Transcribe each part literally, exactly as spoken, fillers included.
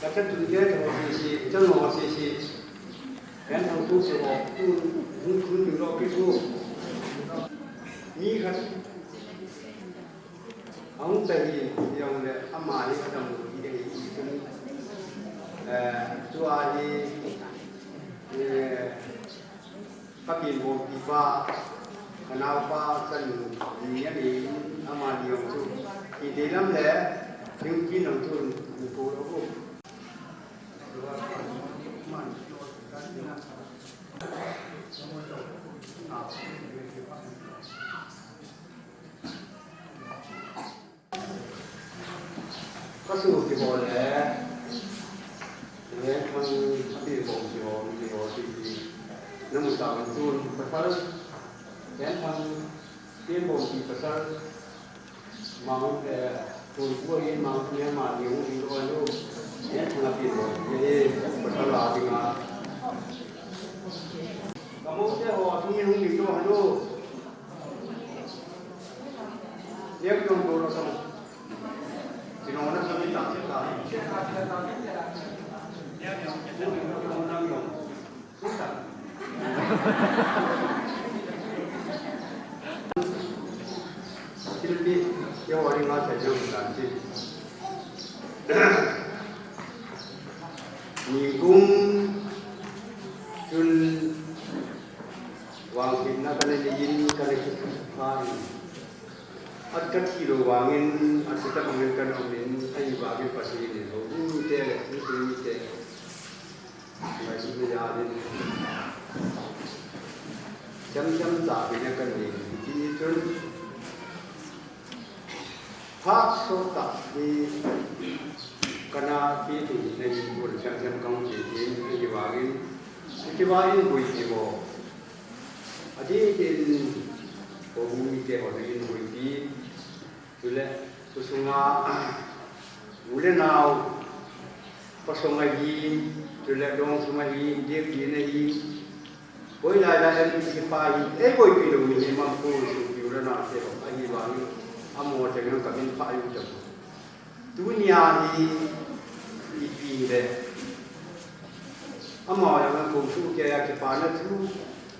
Ka chatun te ho sisi, chang ho sisi. Yan thang tu se ho, tu, hung, hung, hung, lo ki tu. Ni khat. Ahung ta hi, yong le, ama hi adam hi de hi. Eh, tua hi, eh, Ka pinbompi pa, ka naopa, ka nu, ni ani, amani jong chu. Iti lam le, thingpi nang chu, ni ko lo ko. Ka su kibol le, le thang a pi bom kibol, kibol ti ti. Na mu ta man tun pasal, le thang pi bom ti pasal, mang, eh, tun ku ye mang, ne ma ni hung ding ko lo. Le thang a pi bom ti ye, pasal la ding a. Ka mo te ho, thung ni hung ding to ha lo. Neo yong do lo sa. Kino na sa ni ta ta. Neo yong, neo yong, neo yong. Thilpi, yo ri nga sa yong ta ti. Ni kum chun Vangsetna kana nei in, kana kipha in. At kathi lou vangin, at kita bangin kana um in, ahivangin Pathen in houbung mite le, insung mite. Ngaisutna jal in. Cham cham tah in kana nei in, hiti chun. Phat sot tah hi kana ti tu na in bul cham cham kong ti ti in, ahivangin. Hiche vangin boipi mo. Adin tin, houbung mite ho in boipi. Chule, khosunga, u le nao, khosung ahi, chule dong sung ahi, dek din ahi. Koi lai lai ahi, hiche pa hi, ei boipi lou mi hi, mam ko su ki u le nao te ho, ahivangin, amaho te ngen ka min pha u te ho. Tunia hi ipi le. Amaho jong kong su kei a kipana thu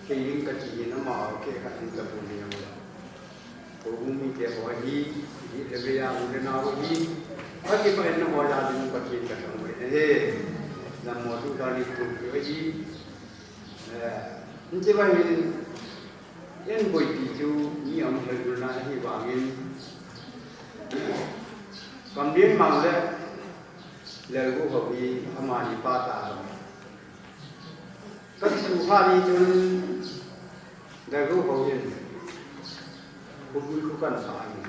kei ding kati hin amaho kei khat in kapu ding jong le. Houbung mite ho hi, hi le ve a u le nao hi. Akipah in amaho jal in Pathen kathangvah in ahi. Namo tu ta ni tu hi. Eh, hiche vang hin, in boipi chu mi aum lheh lheh na ahivangin, Kamlien Mang le Lalguhou hi amani pa ta lou. Ka su pha ni chun Lalguhou in, khu bui khu kan pha ni.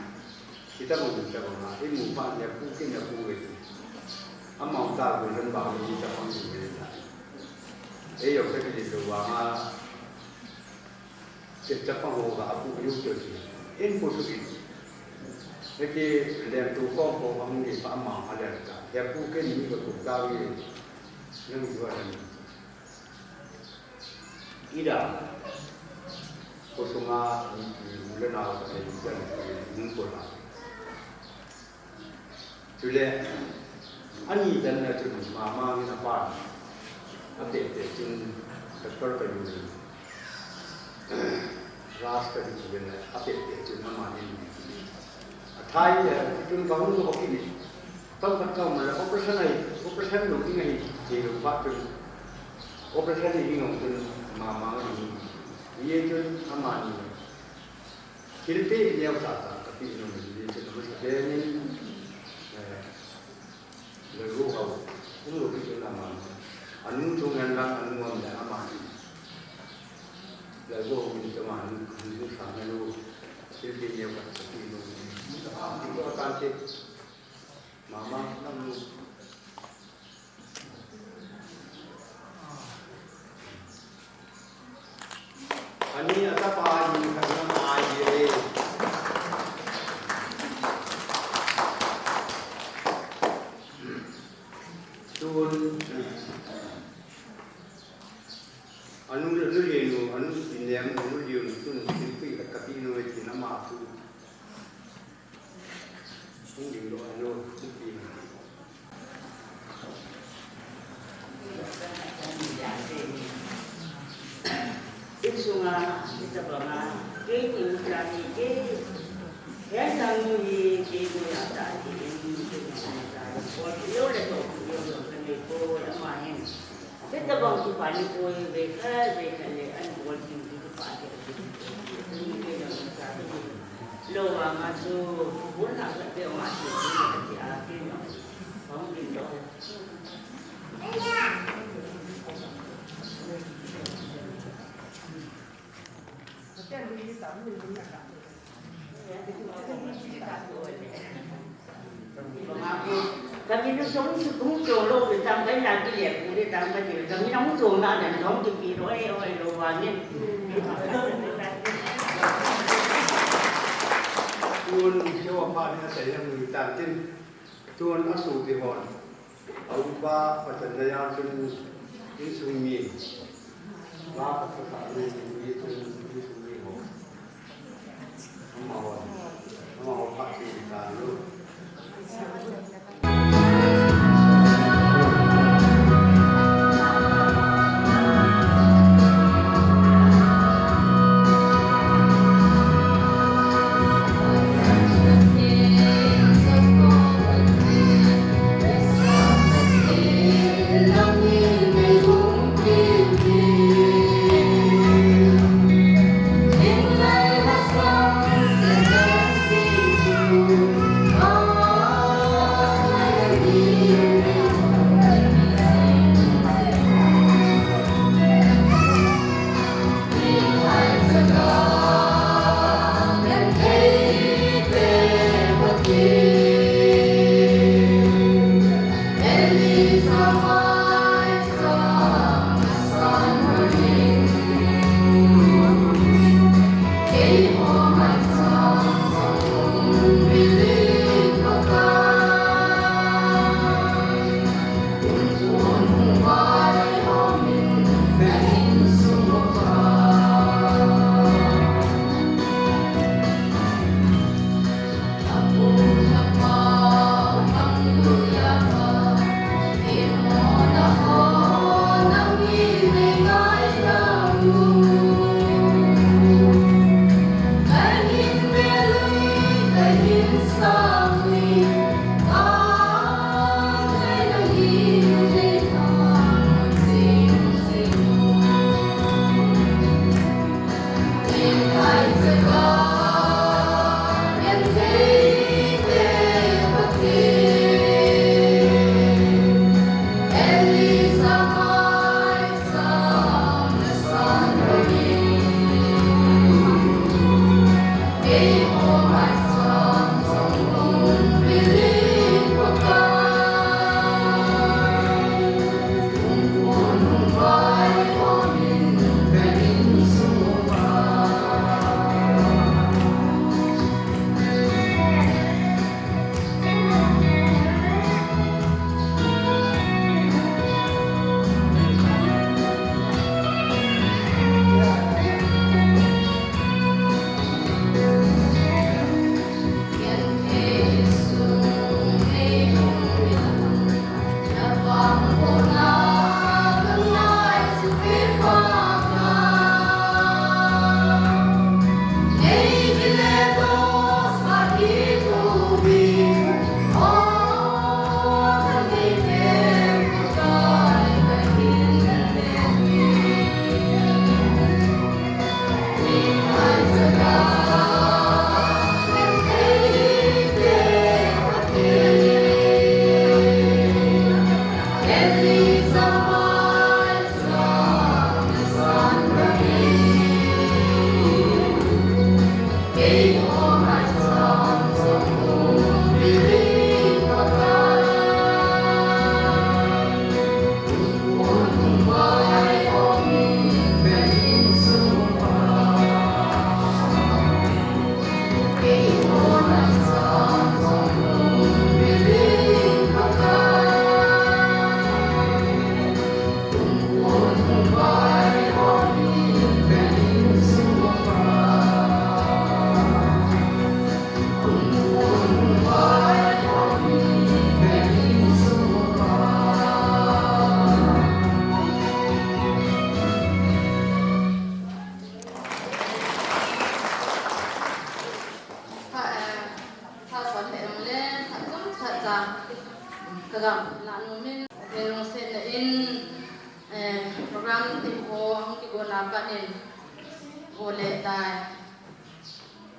Kita mo ta mo na, imu pha ni khu kin na khu ve. Amau ta khu nan ba ni ta pha ni ve ta. Ei jong ka kile lou vanga, chapang ho ga apu yu kyo ti. In pu su in. Hiti lem tu kong ko hong ni pa ma ha le ka. He pu ke ni ko tu ta wi. Nang yu a ni. Ida. Ko sunga ni, ni mu le na ka ni, ni mu ko la. Chule, ani channa chun mama in apan, apeh peh chun doctor ka yu in, Ras ka yu in, apeh peh chun amani in. Athai le, chun ka hung hop in, tau ka tau ma le operation ahi, operation lou ding ahi, che lou pa chun, operation ahi ngong chun mama in, ye chun amani. Thilpeh neo tah tah kapeh nom in, hiche na masa pen in, eh, Lalguhou, um lou kit in ama. Anu chung hen lang, anu um le ama. Lalguhou in chama anu, anu sang anu, thilpeh neo tah kapeh nom in. Anu tah tah te, mama, nam nu. Ani atapa ni kagam ai ye. Tun, anu le, anu le nu, anu le nem, anu le nu, tun, tin pui la kapi no e tin ama tu. Hung ding Kei ni u cha ni ke. Hian sang nu hi kei nu ya ta ti in, kei nu ya ta. Ko ti lo le to ti lo lo ka nei ko ama hin. Kei ta bang tu pa ni ko ve ka ve ka le an ko ti ti pa ti. Ni ke lo ta ti. Lo wa ma su bun na ka te ma ti ti a ke no. Hong ti lo. Kami nu song su kung song lo ke tang kai na ki le ku le tang kai ke kami na mu song na na song ki pi lo e o e lo wa ni. Tun sio pa ni sa yang ni tang tin. Tun a su ti hon. A upa Pathen daya chun insung mi, va ka sa sa mi, mi chun insung mi ho. Amaho, amaho phat ti ta lo.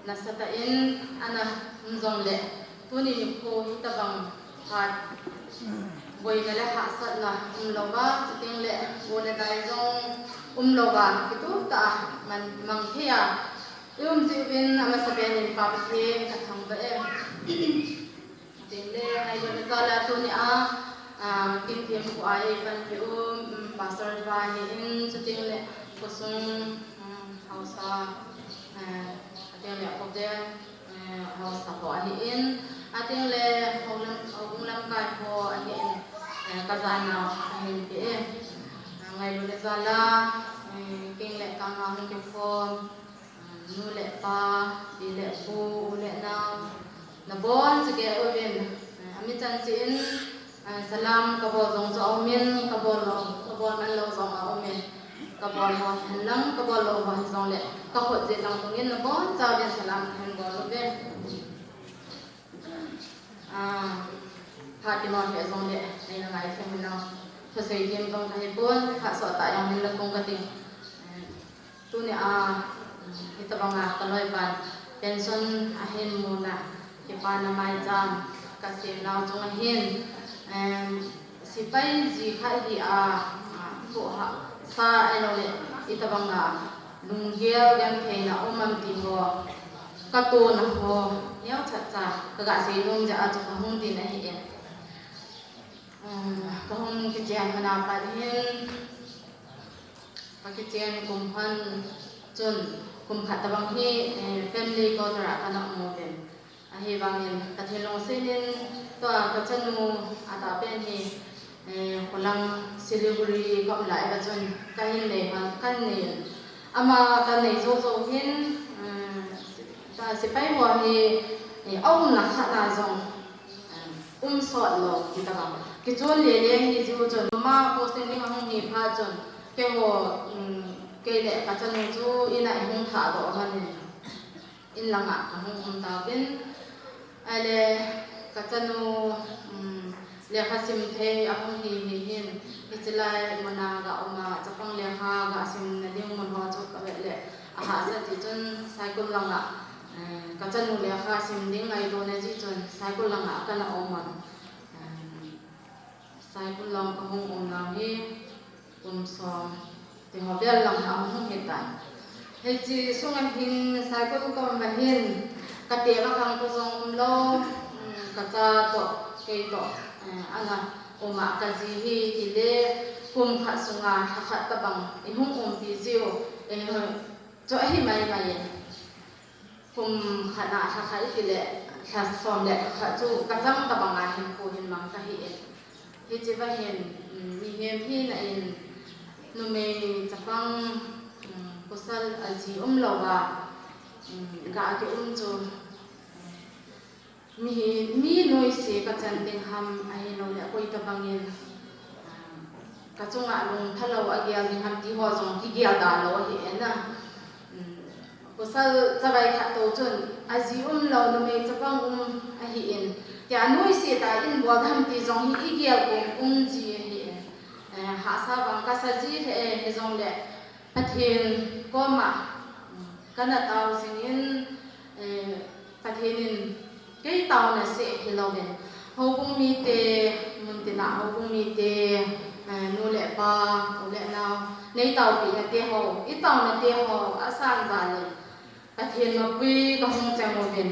Nasatah in ana um jongle, tuni nikho hitabang phat boina le hahsatna umlouva, chuteng le go le dai jong umlouva, kitup tah a mang thei a i um jeh uvin amasapen in Pa Pathen kathangvah e. Chuteng le ngailutna jal a tuni a, ah, Kimthemkho a eipanpi u, um, Pastor pa hi in, chuteng le khosung, um, haosa, eh, chuteng le khovel, eh, haosa ho ahi in, chuteng le houbung lamkai ho ahi in, eh, kajana ahin pe e. Ah, ngailutna jal a, eh, keng le kang a hung kikhom, nu le pa, pi le pu, u le nao, nabonchauvin, eh, ami chanchin, eh, salam kabol jong chu aumin, kabol lou, kabol manlou jong aumin, kabol ho henlang, kabol lou ho hijongle, kakhut jet lang tungin nabonchauvin salam kahin bol uve. Ah, phat kino hi jongle, neina ngai thei hinlang, thusei thei jong kahipon, phat sottah jong hin la tung kati. Eh, Tuni a, hitabanga kaloipan pension ahin muna, kipana maicham kasem nau chunga hin, em, sepai ji khat hi a, a, pu ha, sa ahilouleh, hitabanga lunggel gentheina um am ti ho, katona ho, neocha cha, kaga seinom jeh a chu kahung din ahi e. Em, kahung kichen hon a pat hin, Kakichen kum hon chun kum khat tabang hi, eh, family quarter a kana um uvin. Ahivangin Pathen lungsetin tua kachanu atahpen hi, eh, khulang Siliguri kaum lai a chun kahin nei hon, kahin nei in. Ama kanei jou jou hin, eh, ta sepai ho hi, eh, aumna khat na jong, eh, um sot lou, hitabang. Kichon lele hi jeh chun, ama posting ding ahung hi phat chun, Keiho, um, kei le kachanu chu in a ihung thah doh lhonin, in langa kahung um tauvin. Ahile kachanu, um, lekha sim thei ahung hi hi hin, hiche lai muna ga um a, chapang lekha ga simna ding mun ho chu kavet le, ahahsa ti chun Saikul langa, eh, kachanu lekha sim ding ngaito na jeh chun Saikul langa kana um un. Eh, Saikul lang kahung um nau hi kum som ti ho vel lang a hung hitan. Hiche sunga hin Saikul kaum a hin kate kakhang to jong umlou, um, kacha toh, kei toh, eh, ana um a kaji hi, hile kum khat sunga lha khat tabang ihung umpi jiu, eh, chu ahi mai mai e. Kum khat na lha khat iti le, lha som le khat chu kachang tabanga hinkho hin mang kahi e. Hiche va hin, um, mihem hina in numei chapang, um, pasal aji umlouva, um, ga kium chu, um, mi, mi noise kachan ding ham ahilouleh koi tabangin, um, kachunga lungthalou agel ding ham ti ho jong kigel da lou ahi e na. Um, Pasal chavai khat to chun, aji umlou numei chapang um ahin, tia noise tah in bol dam ti jong hi igel um um ji ahi. Eh, hahsa vang kasa ji lheh e, hijongle Pathen koma, um, kana tao jingin, eh, Pathen in Kei taona seh hilouvin, houbung mite, muntina houbung mite, eh, nu le pa, u le nao, nei taopina te ho, i taona te ho, asan jal in, Pathen mapui kahung chang uvin.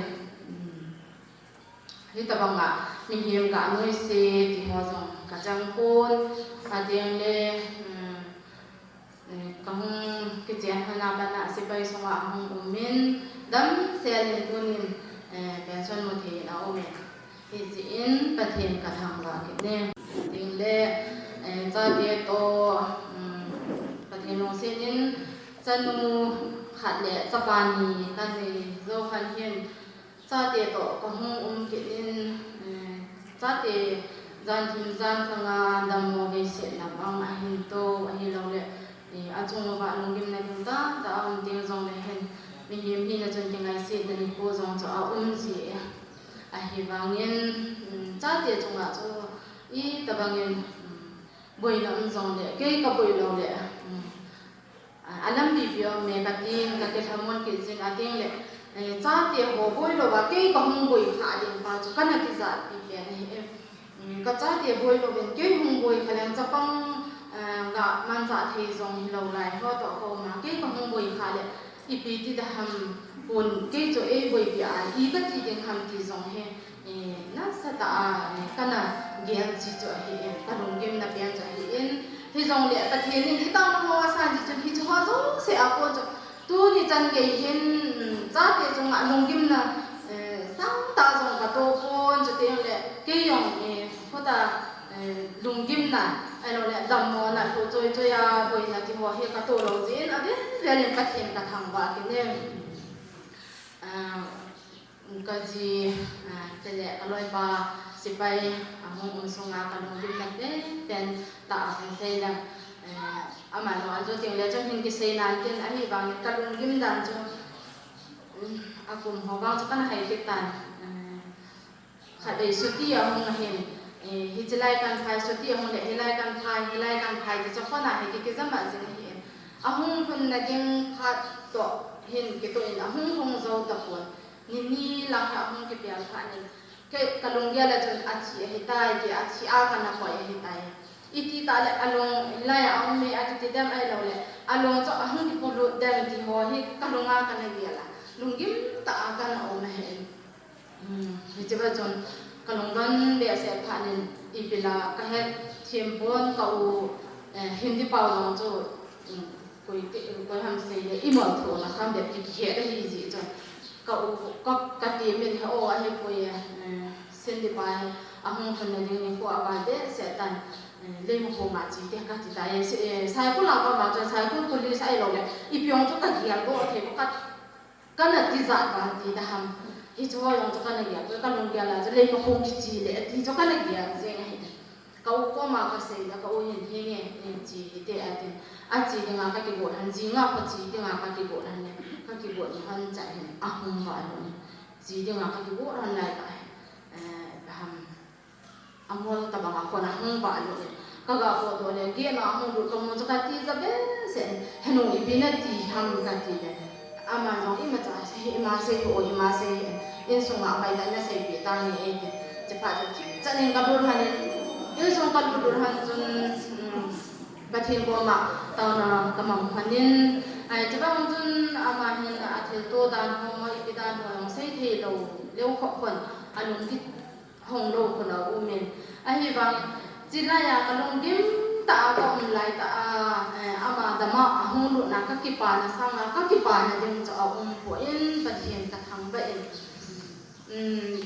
Hitabanga, mihem ga noise ti ho jong kachang pon, ading le, um, Eh, kahung kichen hon a pat a sepai sunga ahung um in, damsel in tunin, eh, pension mu thei in aum in. Hijeh in Pathen kathangvah kit e. Ding le, eh, chate toh, um, Pathen lungset in chanu khat le chapa ni kanei jou hon hin, Chate toh kahung um kit in, eh, chate jan thim jan khang a dammo veisetna bang ahin to ahilouleh, eh, achung uva lunggimna ding tamtah aum teng jongle hin, mihem hina chun kingaisetna nikho jong chu aum ji e. Ahivangin, um, chate chunga chu itobangin, um, boina um jongle, kei kaboi loule, um, A, alampi pi um e katin, kakilhamon kit jin, ading le, Eh, chate ho boi louva kei kahung boi kha ding pa chu kana kijahpi pen ahi e. Ka chate boi louvin kei hung boi kha leng chapang ga manchah thei jong hilou lai ho toh kaum a, kei kahung boi kha le ipi ti da ham, pon kei chu eiboipi a i kati ding ham ti jong hi nasatah a kana gel ji chu ahi e, kalunggimna pen chu ahi in. Hijongle Pathen in itaona ho asan ji chun hiche ho jouse a kon chu tuni chan gei hin chate chunga lunggimna sangtah jong kato pon, chutengle kei jong khuta lunggimna ahiloule dammona lhoh choi choi a boina ti ho hi kato lou jeh in avel vel in Pathen kathangvah kit e. Kaji tile kaloipa sepai ahung um sunga kalunggimna penpen tah a hin sei leng, ama jong ajo tengle chun hin kisei nan tin, ahivangin kalunggim dan chu akum ho vang chu kana hai kit tan. Khatvei chutti ahung ahin, hiche lai kan phai, chutti ahung le hilai kan phai, hilai kan phai ti chu phone a hi kikijam a jing ahi in. Ahung lhunna ding phat toh hin kitoh in ahung lhung jou tapon. Nini lang hi ahung kipel phat in, kei kalunggel a chun athi ahitai ti, athi a kana koi ahitai. Iti tah le alung hilai a um e akiti dem ahiloule alung chu ahung kipolut dem ti ho hi kalunga kana gel a, lunggim tah a kana um ahi. Hichea chun kalungdon behseh phat in ipi la kahet them pon, ka u Hindi pao jong chu koi ham seile imol thona kham bep kihet ahi jeh chun ka u ka, katemin he o ahipoi e, Hindi pa hi ahung lhunna ding nikho aval behseh tan, Leimakhong a che te kati tai. Saikul a koma chun Saikul police ahiloule ipi jong chu kagel doh thei bou ka kana tijat val ti da ham. Hiche ho jong chu kana gel poi, kalunggel a chu Leimakhong kiche le ati chu kana gel jeng ahi. Ka u koma kasei le ka u hin henge, che hite atin. Ache dinga kakigot lhon, jinga kho che dinga kakigot lhon le kakigot ni lhon chah hin ahung valut in, che dinga kakigot lhon lai tah hin, eh, ham, amol tobanga khon ahung valut in, kaga fodoh le gate a ahung lut kamu chu katija behseh in, henu ipi nati ham katile, ama jong imacha sei, ima sei o, ima sei, insunga apai tah in naseipeh tange ati. Chuphat chu thipchan in kalut lhon in, insung kalut lut lhon chun Pathen koma taona kamang lhon in, chubang chun ama hin athilto dan ho, ipi dan ho jong seithei lou, leu khop khon, alung kihong lou khon aumin. Ahivangin chulai a kalunggim tah a kaum lai tah a, ama dama ahung lutna kakipana sanga kakipana ding chu aumpoi, Pathen kathangvah in.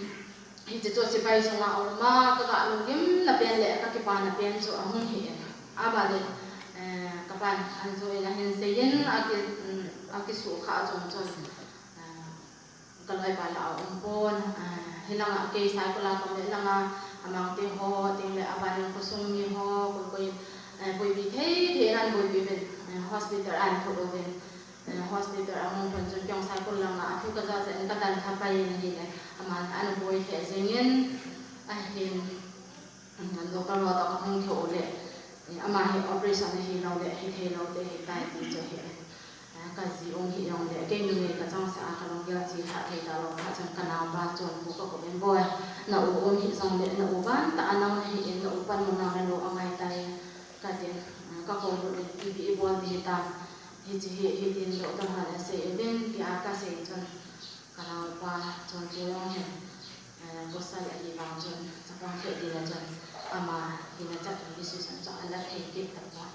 Hiche chu sepai sunga aum a, kaga lunggimna pen le kakipana pen chu ahung hi in. Abanin kapan anjo in ahin seiyin, akisuhkhah jong chun kaloipa la aum pon. Hilanga kei Saikul a kaum le langa amangte ho tengle abanin khosung miho koi koi in boipi thei thei in ahin boipi uvin, hospital ahin thot uvin. Hospital ahung lhun chun kei jong Saikul langa athu kajah jeh in kadalha pai in ahile, aman ana boi lheh jengin, ahin doctor ho toh kahung thou le, ama hi operation ahiloule hithei lou te ahitai ti chu ahi. Kaji um hih jongle kei numei kachangseh a kalunggel che lhah thei talou phat chun kanaopa chun pu kakop in, Boi, na u um hih jongle na u vantah a nao nahi in, na u panmun nao nalou angaitai, katin, kakoulut in, Ipi ibol ding hitam? Hiche hi hitin doctor hon asei uvin, tia kasei chun kanaopa chun pu jong hin pasal ahi vang chun chapang phet ding a chun ama hina chat chun decision chu ala thei kit tapon.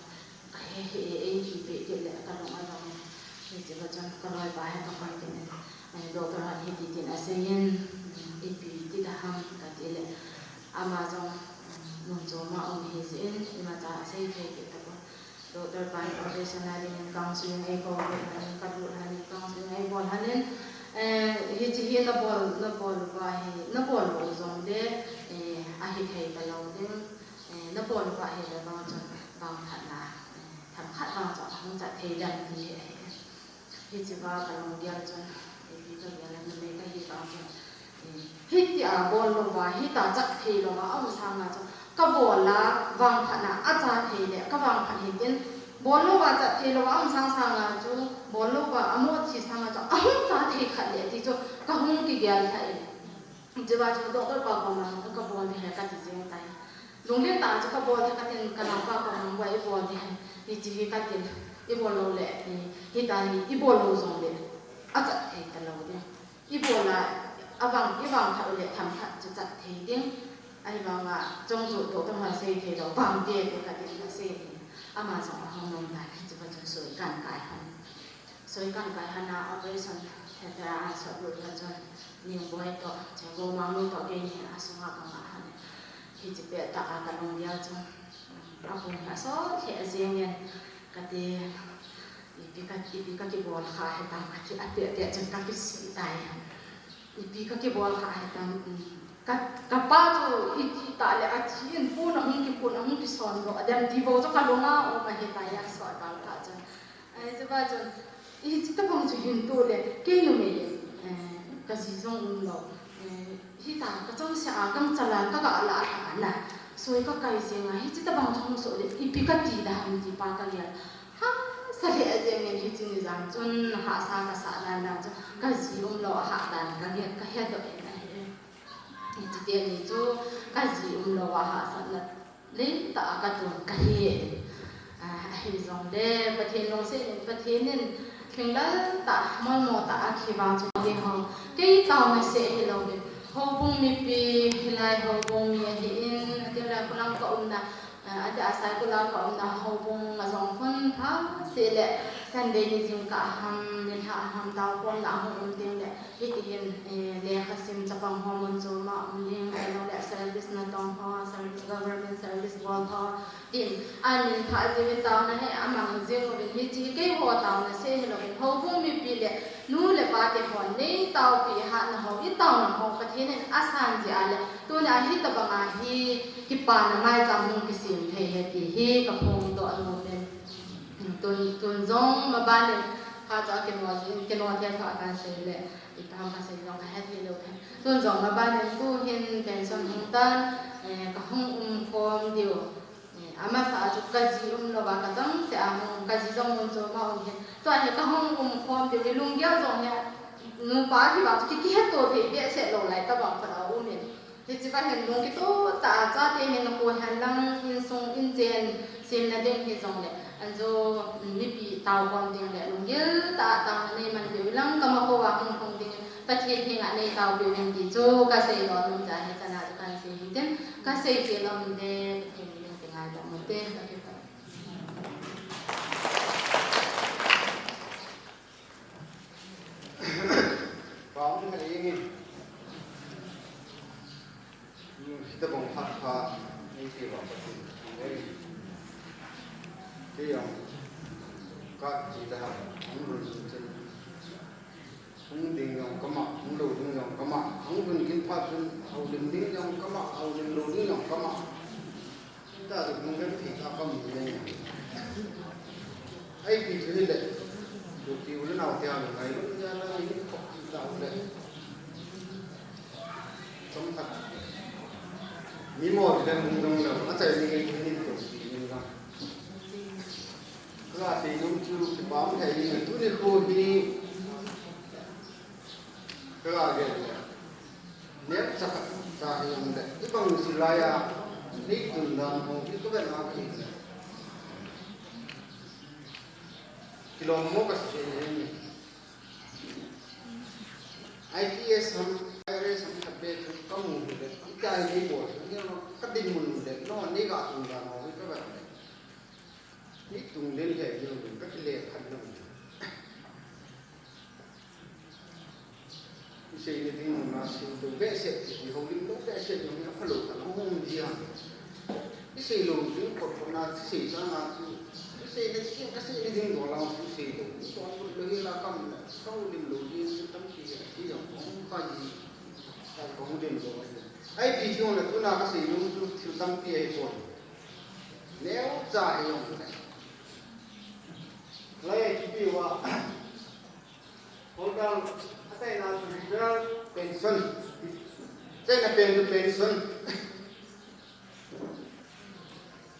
Kahe hih e, eipeh kit le kalung adong in. Hichea chun kaloipa hi kaphone kit in, doctor hon hiti tin aseiyin, ipi ti da ham katile, ama jong mun choma um ahijeh in imacha asei thei kit tapon. Doctor pan operation a dingin counseling eikou lhon in, kalut lhon in, counseling eibol lhon in, hiche hi nabol, nabol uva hi, nabol lou jongle ahithei talou ding, nabol uva hile vang chun vangphatna themkhat vang chu ahung chat thei dem ti ahi. Hichea kalunggel chun, ipi kagel a numei kahi vang chun, hitia bol louva, hitia chat thei louva aum sanga chu kabol a vangphatna acha thei le kavangphat hitin, Bol louva chat thei louva um sang sanga chu, bol louva amo thi sanga chu, ahung cha thei khat le ti chu, kahung kigel lha e. Chuva chu doctor pa koma, kabol ding ahi kati jeng tai. Lunglhai tah chu kabol ding katin, kanaopa koma, boi ibol ding ahi, hiche hi katin, ibol lou le, hi, hitia hi, ibol lou jongle, achat thei talou ding. Ibol a, avang, ivang khat le themkhat chu chat thei ding. Ahivanga, chong chu doctor hon sei thei lou, vang te te katin kasei in. Ama jong ahung nom tai, hiche pa chu soi kan kai hon. Soi kan kai hon a operation theatre a sot lut lha chun, Ningboi toh, Chengou Mangnu toh keini asunga kanga hon. Hiche pettah a kalunggel chu, apung hi asot lheh jengin, kati, ipi ka, ipi kakibol kha hitam kati, apet pet chun kakisih tai. Ipi kakibol kha hitam, um, ka, kapa chu iti tah le athi in pon ahung kipon ahung kisondoh dem ti bou chu kalunga um ahitai, asot val kha chun. Ai, chuva chun, hiche tobang chu hin tole, kei numei, eh, kaji jong umlou, eh, hitia kachangseh a gangchal a kaga lah lha na, soi kakai jeng a, hiche tobang chu hung soh le, ipi kati da ham ti pa kagel. Hahsa lheh jengin hiche ni jan chun, hahsa kasah dan dan chu, kaji umlou ahah dan kagel, kahedoh in ahi. Hiche teni chu, kaji umlou ahahsatna lentah a katun kahi. Ah, ahijongle, Pathen lungset in, Pathen in, lhinglel tah, molmo tah a kivah chu ding ho. Kei taona seh hilouvin, houbung mipi, hilai houbung mi ahin, atin lai khulang kaumna, ah, ati a Saikul a kaumna houbung a jong khun pha seh le, Sunday ni jingkah ham, nilhah ham, taokhomna ahung um ding le, hitihin, eh, lekha sim chapang ho mun chom a um ding, ahilouleh service natong ho, service, government service bol ho, tin, amin pha jiuvin taona hi amang jing uvin, hiche keiho taona seh hilouvin, houbung mipi le nu le pa te hon nei taopi hatna ho, i taona ho, Pathen in asan jeh a le, tuna hitobang a hi kipana maicham hung kisem thei ahi ti hi kaphongdoh nom in. Tun, tun jong maban in, phat chu akino jin, kino thei tah a kasei le, ipi ham kasei jong kahe thei lou hen. Tun jong maban in tuhin pension hung tan, eh, kahung umkhom diu. Eh, amasa a chu kaji umlouva kachangseh a hung, kaji jong mun chom a um hin. Tua hi kahung umkhom diu, ilunggel jong hi, nupa kivah chu ki, kihetto thei behseh lou lai tabang khat a um in. Hiche kahin lung kitoh tah a chate hin kho hen lang insung inchen semna ding hijongle, anjo, um, mipi taokhom ding le lunggil tah a taona nei man diu lang, kama kho a hung phong ding, Pathen henga nei taopiu hen ti chu kasei lou nom jeh a hichan a chu kahin sei hin tin, kasei khel lom in te, Pathen min te ngaidam ute, kakipah. Pam na ing in. Hitabang phat pha, nei ti va Pathen. Ei. Kei jong, kati da ha, hung run run chen. Hung ding jong kama, hung lou ding jong kama. Hung run gin phat chun, houlim ding jong kama, houlim lou ding jong kama. Tua chu nung ven thei kha kamu le. Ipi chu hile. Tupi u le nao te a ngailutna jal a hin khop kit tau le. Chomkhat. Mi mo ti le nung dong le. Achai ni nge ni tupi ni la. Kasei nom chu kipah thei in tuni kho hi. Kagel le. Neocha khat cha hijongle, ibang silai a, nei tun dan ho, i kavet na kahi le. Kilom mo kasei le ni. I P S ham, I R S ham khat beh chu kamu le, itia hi nei bol, ni kadinmun le, no, nei ga tun dan ho, i kavet le. Nei tun den le, ni kakile khan na. Isei na ding muna seilou behseh, ihoulim lou behseh, jong hi aphalou khat ahung um dia. Isei lou ding kot kot na, isei sanga chu. Isei na ding, kasei na ding dol a chu seilou. Dol lou hi la kam na, kahoulim lou ding, tampi hi, isei jong hung kha ji. Ka houlim lou hi. Ipi jong na tuna kasei lou chu thil tampi ahi poi. Neocha hi jong na. Lai ipi wa. Holdal, achaina chu retirement pension. Achaina pen chu pension.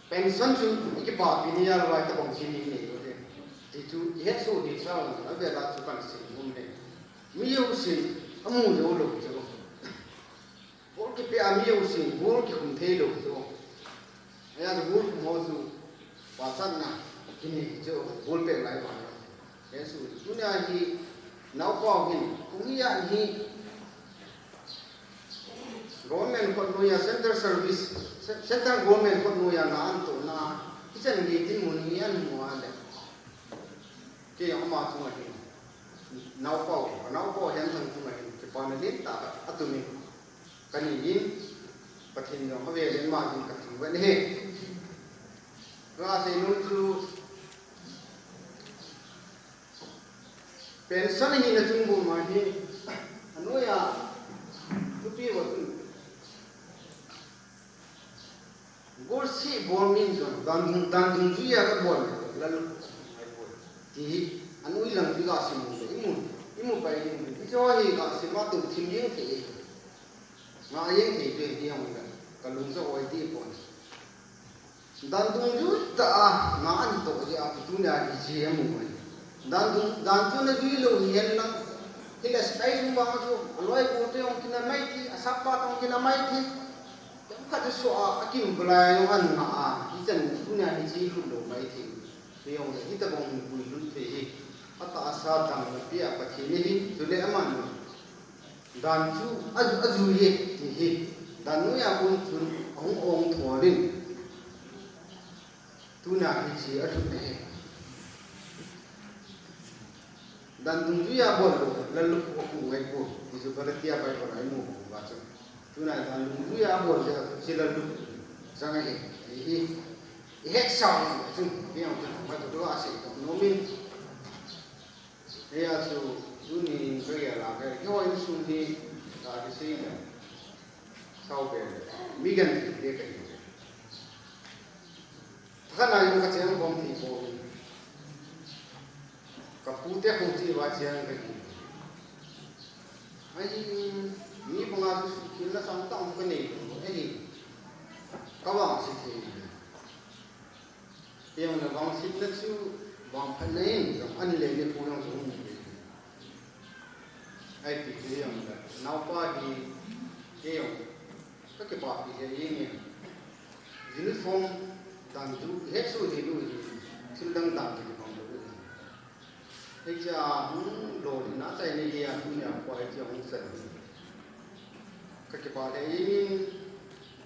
Pension chu ikipapi ni a lou lai tabang kimi ni. Hesoh hi sao, avel a chu kan sei nom e. Mi jousen amu jou lou chu. Bol kipe a mi jousen bol kikhum thei lou chu. Ahin bol khum ho chu pachatna kinei chu, bol peh lai vang. Hesoh, tunia hi naopa hin, kung hi a hi government khut noiya, central service, ce-, central government khut noiya na antohna, hichan gei dinmun hi ahin mu a le. Kei jong ama chunga hin, naopa, naopa Henthang chunga hin kipana lentah khat atumin, kanei in, Pathen jong avel in ama din kathangvah e. Kasei nom chu, pension hina chung bou ma hi, anoiya thupi uva chun, golseh bol min jong, dan dung, dan dungjuiya kabol, lallukhuh ngai poi. Ti hi, anoi lang chu gasim u le, imu, imu pai imu. Hiche hi gasim a tou thim jeng thei. Nga jeng thei chu hi jong le, kalung sa oi ti pon. Dan dungjui tah a, nga ahin toh jeh a, tunia hiche amu mai. Dan dung, dan chu ana jui lou hihen lang. Hile sipai sung vang chu, aloi go te jong kina mai thei, asap pa jong kina mai thei. Jong khat chu so a, akim bulai jong ana nga a, hichan tunia hiche lut lou mai thei. Hijong le, hitobang hin puilut thei hi. Atahsa damna pi a Pathen ahi, chule aman. Dan chu a, ajui e, ti hi. Dan noiya kon chun ahung ong thol in. Tuna hiche alut ahi. Dan dungjuiya bol lou, lallukhuh akhuh ngai poi, ti chu Galatia Bible a imu uva chu. Tuna dan dungjuiya bol jeh a chu lallukhuh chang ahi, ti hi. Ihet sao chu, ti jong chu, ma chu asei toh nom in. Hia chu, tuni kagel a, keiho insung hi, kakisei le, sao be le, mi genthei te kahi. Thakhat na jong kacheng khom thei poi. Kapu te kho che uva cheng kahi. Ahi, mi banga chu suhkhel na sangtah kanei lou ahi. Kavangse thei. Hijong le vangsetna chu vangphatna in jong, an le nikho jong chu um thei. Ahi ti chu hijong le, naopa hi, kei jong, kakipah pi lheh jeng e. Uniform dan chu, ihet soh thei lou hi, thil dang dan chu kibang lou hi. Hichea hung lolhinna achaina geiya tunia kho hichea hung chan hi. Kakipah lheh jengin,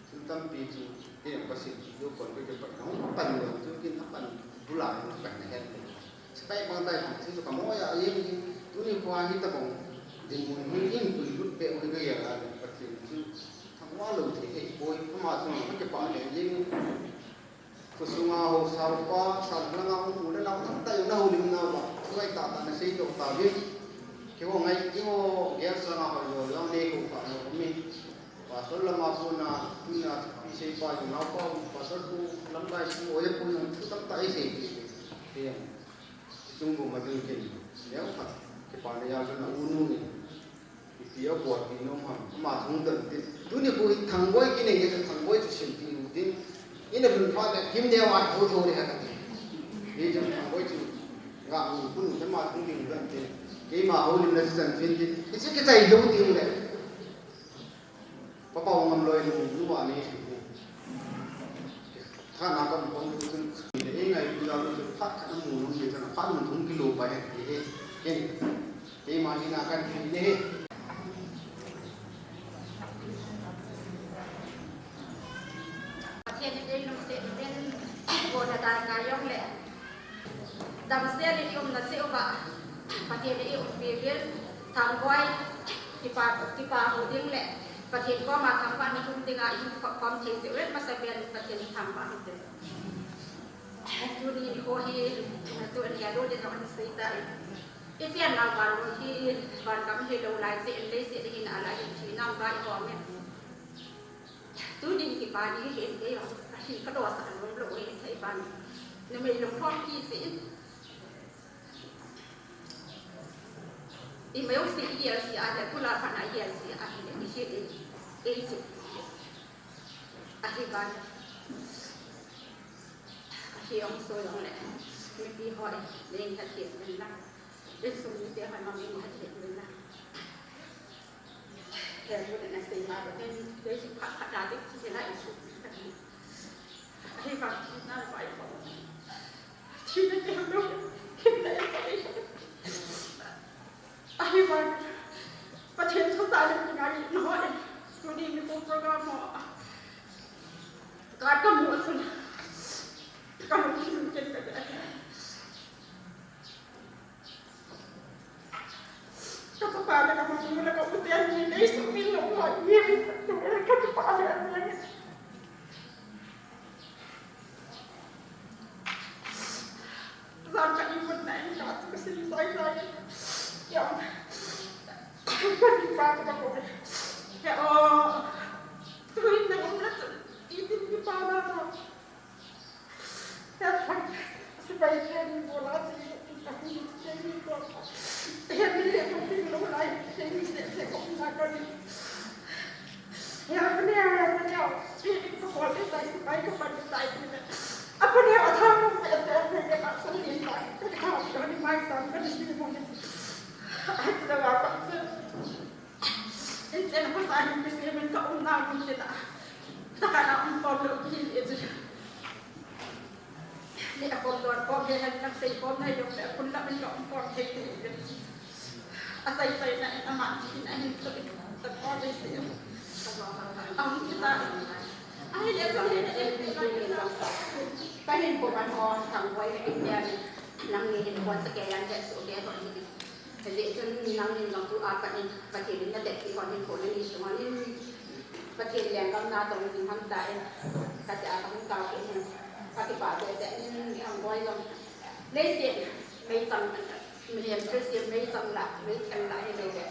thil tampi chu, kei jong kasim kit lou pon kakipah in, hung pan lou chu kin apan bula hung pan na het lou. Sepai bang tai hung chu kamoi a jeng hi, tuni kho hitobang dinmun hi in puilut peh u hi kagel a le Pathen chu thangvah lou thei ahipoi, ama chunga kakipah lheh jengin. Khosunga haosa upa, sal langa hung u le nao tamtah jong nahoulim nauva, ngai tahtah nasei toh tauvin. Keiho ngai, keiho gel sanga hoi jo jong nei kho kha na um in. Pastor lama kona, tuna thupi seipa jong naopa, Pastor pu, Lamkai pu, Oja pu jong thu tamtah eisei peh. Kei jong, chung bou ma jong kin, neo khat, kipana jal jong na u nu in. Ipi abolpi nom ham, ama hung don tin. Tuni kho hi Thangboi kinei hi chu Thangboi chu simpi u tin. Ina lhun phat le, kim neo a tho tho le ha kati. Hichu Thangboi chu ga u kun ama hung ding don tin. Keima houlimna chu chan chen tin. Hiche kichai lou ding le. Papa Ngamloi nu, nu a nei. Kha na kam pon tu chun, le ei ngaitu jal chun phat khat amu nom le chun phat mun thum kilo pai hen ti hi. Ken, keima hi na kan ti ne he. Pathen in ei lungset in, kona dan ngai jong le. Damsel in i umna cheh uva, Pathen in i umpi uvin, Thangboi, kipa, kipa hu ding le, Pathen koma thangvahna um dinga i hin khom thei jeh uvin, masapen in Pathen in thangvah in te. Tuni nikho hi, tuni a lolhin jong ahin sei tai. I chenna vannoi hi, van gam hilou lai jeh in leiset hi na lai hin thina vang i hom e. Tuni kipa ni hi hin kei jong, kahin kado sah lou lou hin thei pan. Numei lungthim kiti. I mei u si i gel si a le, kula phat na i gel si a hi le, i hi le, ei chu. Ahi ban. Ahi ong so jong le. Mipi ho in, nei hathem uvin lang. Insung mite ho in, nei hathem uvin lang. He bu na sei ma ba, nei, nei sung phat phat da dik thi la insung. Ahivang thina pai ko. Thina te lo. Thina te lo. Ahivang Pathen thusei le ngai no e. Tuni nikho program ho. Ka kamu asun. Kamu asun ken ka. Ka chapa le ka mama le ka u te ni nei sung min lo lo ni ka tu ka chapa le ni. Zan ka i mun na in ka tu ka sin sai sai. Ya. Ka ni pa ka ko. Ya o. Tu in na um la tu. I tin ni pa na na. Inchen ho sa hin kisi min ka um na mun te na. Ta ka na um ko lo ki le ju. Le ko lo ko ke han na sei ko na yo le kun la min ka um ko te te. A sai sai na na ma ti na hin to ta ko le se. Am ki ta. Ai le ko le le le. Ka hin ko ban ko thang ko le ki ya. Nang ni hin ko sa ke yan ke su ke ko ni. Hijeh chun nangin jong tua pat in Pathen in nadeipih hon hinkho nani sunga nin Pathen lenggam natong jing ham tan, kati a kahung tao kit in, kakipah behseh in Thangboi jong. Leiset meichang, mihem thilse meichang lah, meitheng lah hi lou le.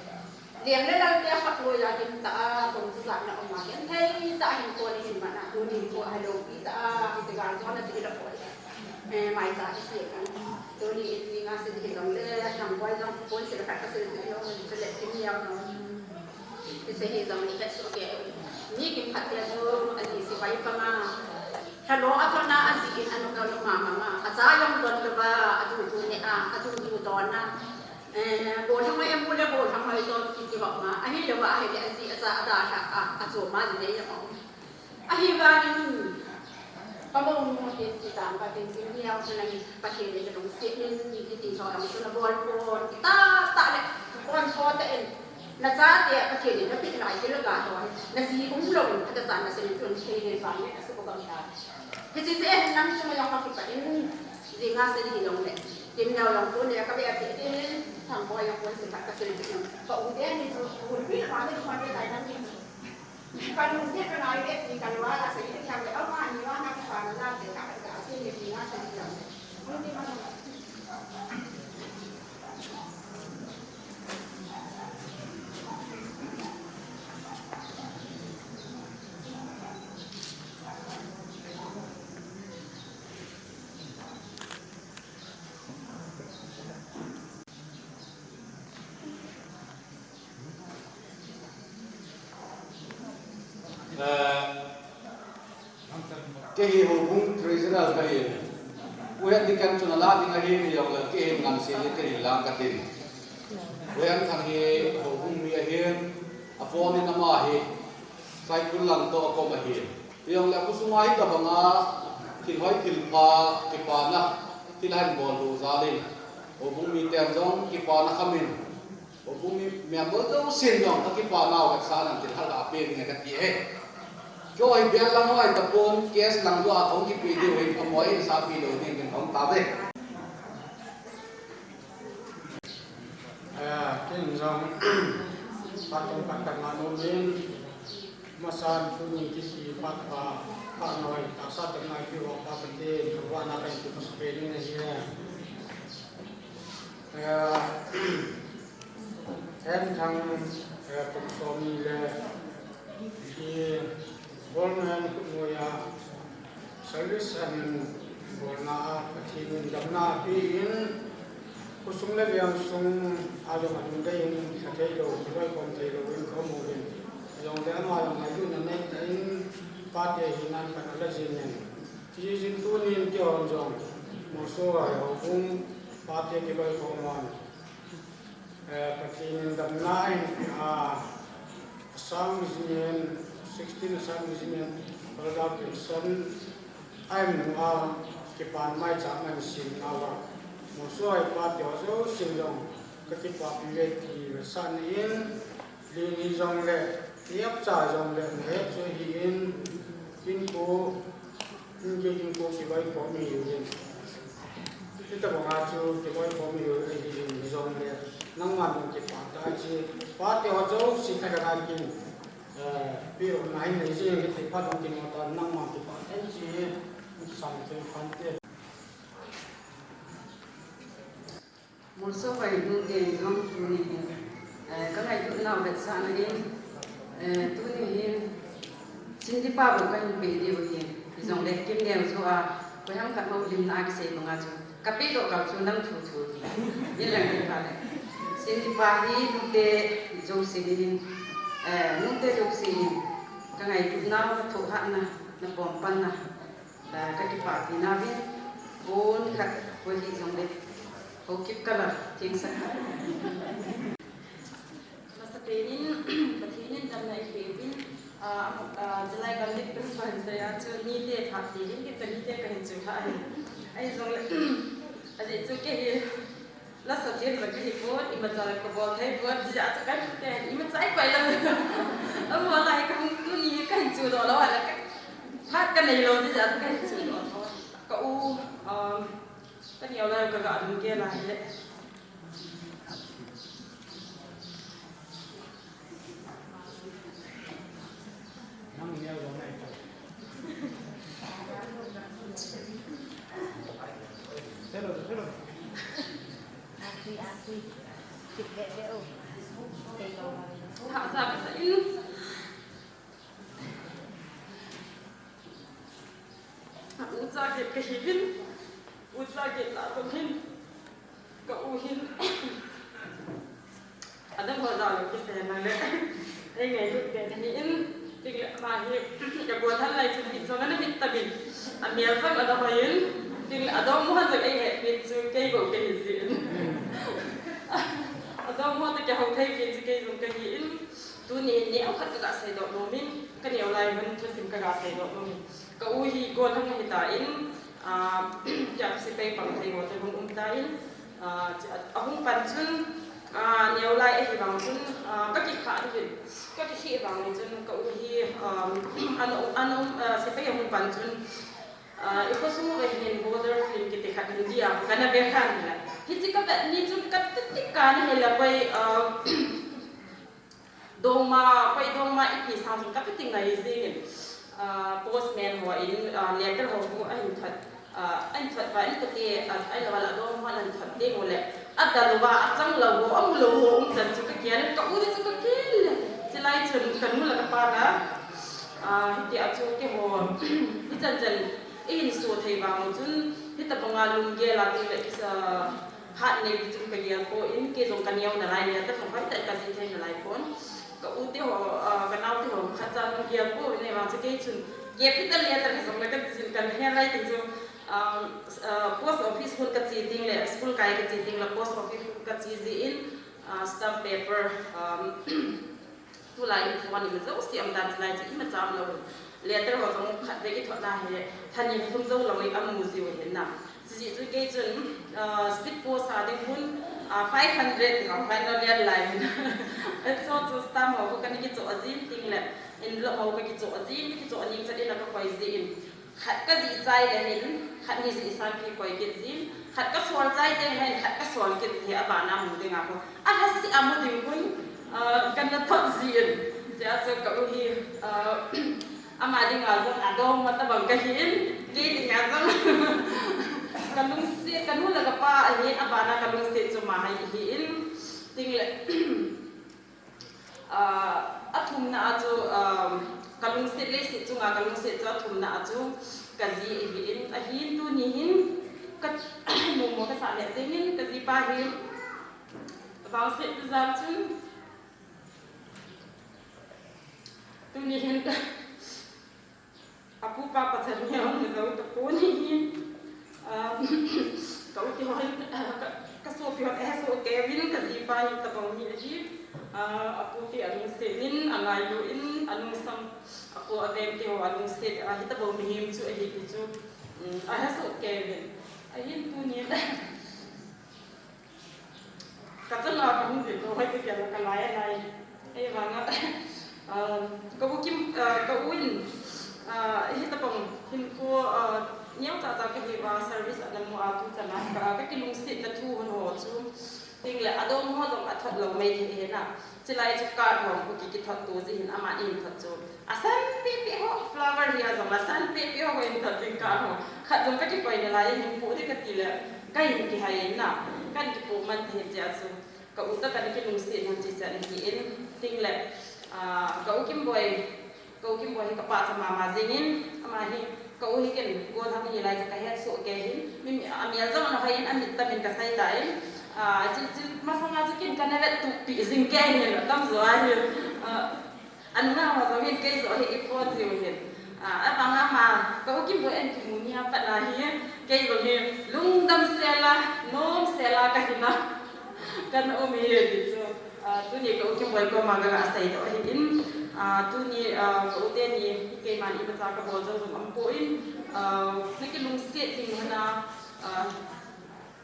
Leng le lal te khat loi a hin ta a, tong chu jat na um a, genthei tah a hinkho nahin man a, tuni hinkho a loupi tah a, hiti gal jona chu ila poi. Eh, maicha kisem in. Tuni in ni nga sil hi jong le, Thangboi jong pon sil khat ka sil hi jong, chule Kimneo jong. Kisei hi jong ni het soh kei. Ni kim khat te jong, ani si vai pa nga. Thalou a thona aji in anu ka lu ma ma nga. Acha jong don louva, adu du ne a, adu du don a. Eh, bol hang mai em bu le bol hang mai don ki ki va ma. Ahilou va ahile aji acha ada ha a, acho ma ji ne ya ma. Ahivangin, ka mou nu tin ti tang ka tin tin hiau na nang Pathen in lungset in ti ti so ang suna bol pon ti ta ta le pon pon ta in na chate Pathen in na pi lai ti la ga to na ji um lo ka ta chan na sen tun thei le ba ne ka su ko gam ta. Hiche jeh hin nang chu ma jong ka kipah in ji nga se hi jong le. Kimneo jong pon le ka be a ti tin Thangboi jong pon se ka ka se jong. Ka u de ni chu pon pi ma ne ma ke tai nang ni. Ka lungset ka ngai le ti ka lua la sei le ka le ama ni wa na ka pa na la te ka ka se ni ni wa sa ni la. Ni ma. Eh, kei hi houbung treasurer kahi. Pu Hendiken chun ala ding ahi ni jong le kei hi ngamse le kei hi lang katin. Pu Henthang hi houbung mi ahin, apon in ama hi Saikul lang toh akom ahi. Jong le khosung a hi tabang a thil hoi thil pha kipana thil ahin bol u jal in houbung miten jong kipana khamin. Houbung mi member jousen jong ka kipah nau ka sa nang tin hal a pe nge kati e. Kei hi bel lang hoi tapon, cash lang jong a kong kipe diu hin ka moi in sa pi lou ding in hong ta ve. Eh, ken jong, patong pat ka nganu min, masan tuni kiti pat pa, pa noi, ta sa te ngai pi wa pa pe te, wa na ka ti pa pe ni ne ye. Eh, Henthang, eh, kum som ni le, i, bolna in khutnoi a, service ahin bolna a, Pathen in damna ape in, khosung le veng sung a jong adung dei in, kha thei lou, loikhom thei lou in, ka mu in, jong le ama jong ngailutna nei in, pate hina in ka na la jing in. Hijeh chun tunin keihon jong, Molso Vaihom Bung pate kibai khom uva, eh, Pathen in damna ahin, ah, Assam Regiment, sixteen Assam Regiment, Paladar Division, ahin nung a, kipan maicham ahin sem nauva, Molso Vaihom pate ho jousen jong kakipah pi uve ti vetsahna in, Len hijongle, iapcha jongle, nahet chu ahin, kin ko, kin ke kin ko kibai khom ahin. Hitabanga chu kibai khom ahin, hijongle, nangman nang kipah tah ahi. Pate ho jouse thakhang a kin, eh, pi ro na hin nei jing, kiti phat jong kin mo ta, nangman kipah tah ahi, kisam thei phante. Molso Vaihom Bung te jong tuni hin, eh, ka ngailut nau vetsahna in, eh, tuni hin, Cindy pa bou kahin pe diu ahi, hijongle Kimneo chu a, koiham khat houlimna a kisei banga chu, ka pe doh kal chu nang thu thu hi, in lang in pha le. Cindy pa hi nute jouse hin, eh, nute jouse hin, ka ngailut nau, ka thohhatna, na pom panna. Ah, ka kipah pi nauvin, bon khat, koi hijongle, Haokip kala, thengsa khat. Masapen in, Pathen in damna eipeuvin, ah, ah, chulai gam dik pen pan sa ya chu, nite phat ti hin, kei toh nite kahin chu pha ahi. Ahijongle, ajeh chu kei hi, Lasa chen jong kahi pon, imacha kabol thei pon, hijeh a chu kahin te, imacha ipai lou. Amaho lai kahung tuni hi kahin chudoh lou a le ka, phat kanei lou, hijeh a chu kahin chudoh lou. Ka u, um, ka neo lai kaga lunggel a hile. Hahsa kasa in. Ucha gei kahiuvin. Ucha gei lah jong hin. Ka u hin, adang ho jao lou kisei nang le, ei ngailut pen ahi in, tin le ama hi, ka gon han lai chun mit jong ana mit tauvin, amel jong ana hoi in, tin le adongmo ho jong ei hepin chu kei bou kahi jin. Adongmo toh kihou thei pen chu kei jong kahi in, tuni neo khat kaga seidoh nom in, ka neo lai hun thusim kaga seidoh nom in. Ka u hi gollhang ahitan, ah, kei a sepai pang thei ho chu hung umtan, ah, chu, ahung pan chun, ah, neo lai ahi vang chun, ah, ka kikhah uvin, ka kikhih vang chun ka u hi, um, ana, ana, ah, sepai ahung pan chun, ah, i khosung uva hin Border Film kiti khat Hindi a kana ve khan la. Hiche ka vet ni chun ka titi kana hila koi, ah, Dongma, koi dongma ipi sang jong ka titi ngai jing in, ah, postman ho in, ah, letter ho khu ahin thot, ah, ahin thot uva, in kati, ah, ahilou le adongma ho ahin thot ding u le, adal uva, achang lou ho, amu lou ho, um chan chu ka kial, ka u le chu ka kial le, chulai chun ka nu le ka pa la, ah, hiti a chu keiho, hichan chan, eihin so thei vang u chun, hitobanga lunggel a ti le kisa, Hat nei di chun ka gel poi, kei jong ka neo nalai, neo ta thong kai ta ka jin thei nalai pon. Ka u te ho, ah, ka nao te ho, khat cha jong gel poi, nei vang chu kei chun, gel pi ta le ta jong le ka jin kan he lai tin chu, um, ah, post office hun ka che ding le, school kai ka che ding le, post office hun ka che jin, ah, stamp paper, um, Tulai in phone ima jouse um tan, chulai chu ima cham lou. Letter ho jong khatvei i thot na hi, thanin thum jou lou i amu jiu ahin na. Chuti chu kei chun, ah, speed post a ding hun, ah, five hundred ti vang, final year lai hin. Aso chu stamp ho ka ni kichoh jin tin le, envelope ho ka kichoh jin, kichoh ning chat in a ka koi jin. Khat ka jih chai le hin, khat hi jih sang ki koi kit jin, khat ka sol chai te hin, khat ka sol kit jin, abana mu ding a ko. Alhaseh a mu ding hun, ah, kana thot jin. Chea chu ka u hi, ah, ama dinga jong adongma tabang kahin, kei dinga jong ka lungset, ka nu le ka pa ahin, abana ka lungset chu ama hi ahin, tin le, Ah, athumna a chu, ah, ka lungset leiset chunga ka lungset chu athumna a chu ka ji ahin, ahin tuni hin ka, nungmo ka sah leh jeng in ka jipa hi vangset tu jal chun tuni hin Apupa pachat nge hung jou tapon ahin. Ah, ka u te ho hin, ah, ka, ka sopi hon ahesoh kei uvin, ka jipa hi tabang mi ahi. Ah, apu te alungset in, angailu in, alungsang, apo aveng te ho alungset, ah, hitabang mihem chu ahi ti chu, um, ahesoh kei uvin. Ahin tunin, ka changa ka hung ding lou, hoi ka gel ka lai a lai. Ahivanga, ah, ka u Kim, ah, ka u in, ah, hitabang hinkho, ah, neocha cha ka hi uva service ana mu a tu chana ka, ka kilungsetna thu hon ho chu. Tin le adong ho jong athot lou mai thei ahi na. Chulai chu card ho ki, kithot tu jeh hin aman ahin thot chu. Asan pepe ho, flower hi a jong asan pepe ho, ahin thot ding card ho. Khat jong ka kikoi nalai in hin pu ding kati le, ka hin kihai in na. Kan kipu man thei jeh a chu. Ka u toh kana kilungset nom chu chan ahi in, tin le, ah, ka u Kimboi, ka u Kimboi hi ka pachat mama jing in, ama hi, ka u hi ken gollhang hi lai chu ka hesoh kei hin, mi, mi, amel jong ana hoi in, amit tam in ka sei ta in, ah, chil, chil, masanga chu ken kana vet tup pi jing kei hin, atam jo ahi, ah, Anunga ho jong hin kei joh hi i phone jiu hin. Ah, avanga ma, ka u Kimboi an kimu ni a pat na hi, kei jong hi lungdam sela, nom sela ka hi na. Kana um hi ti chu. Ah, tuni ka u Kimboi koma ka ga seidoh ahi in. Ah, tuni, ah, ka u teni, keiman imacha ka bol jong jong um poi. Ah, na kilungset jing hon a, ah,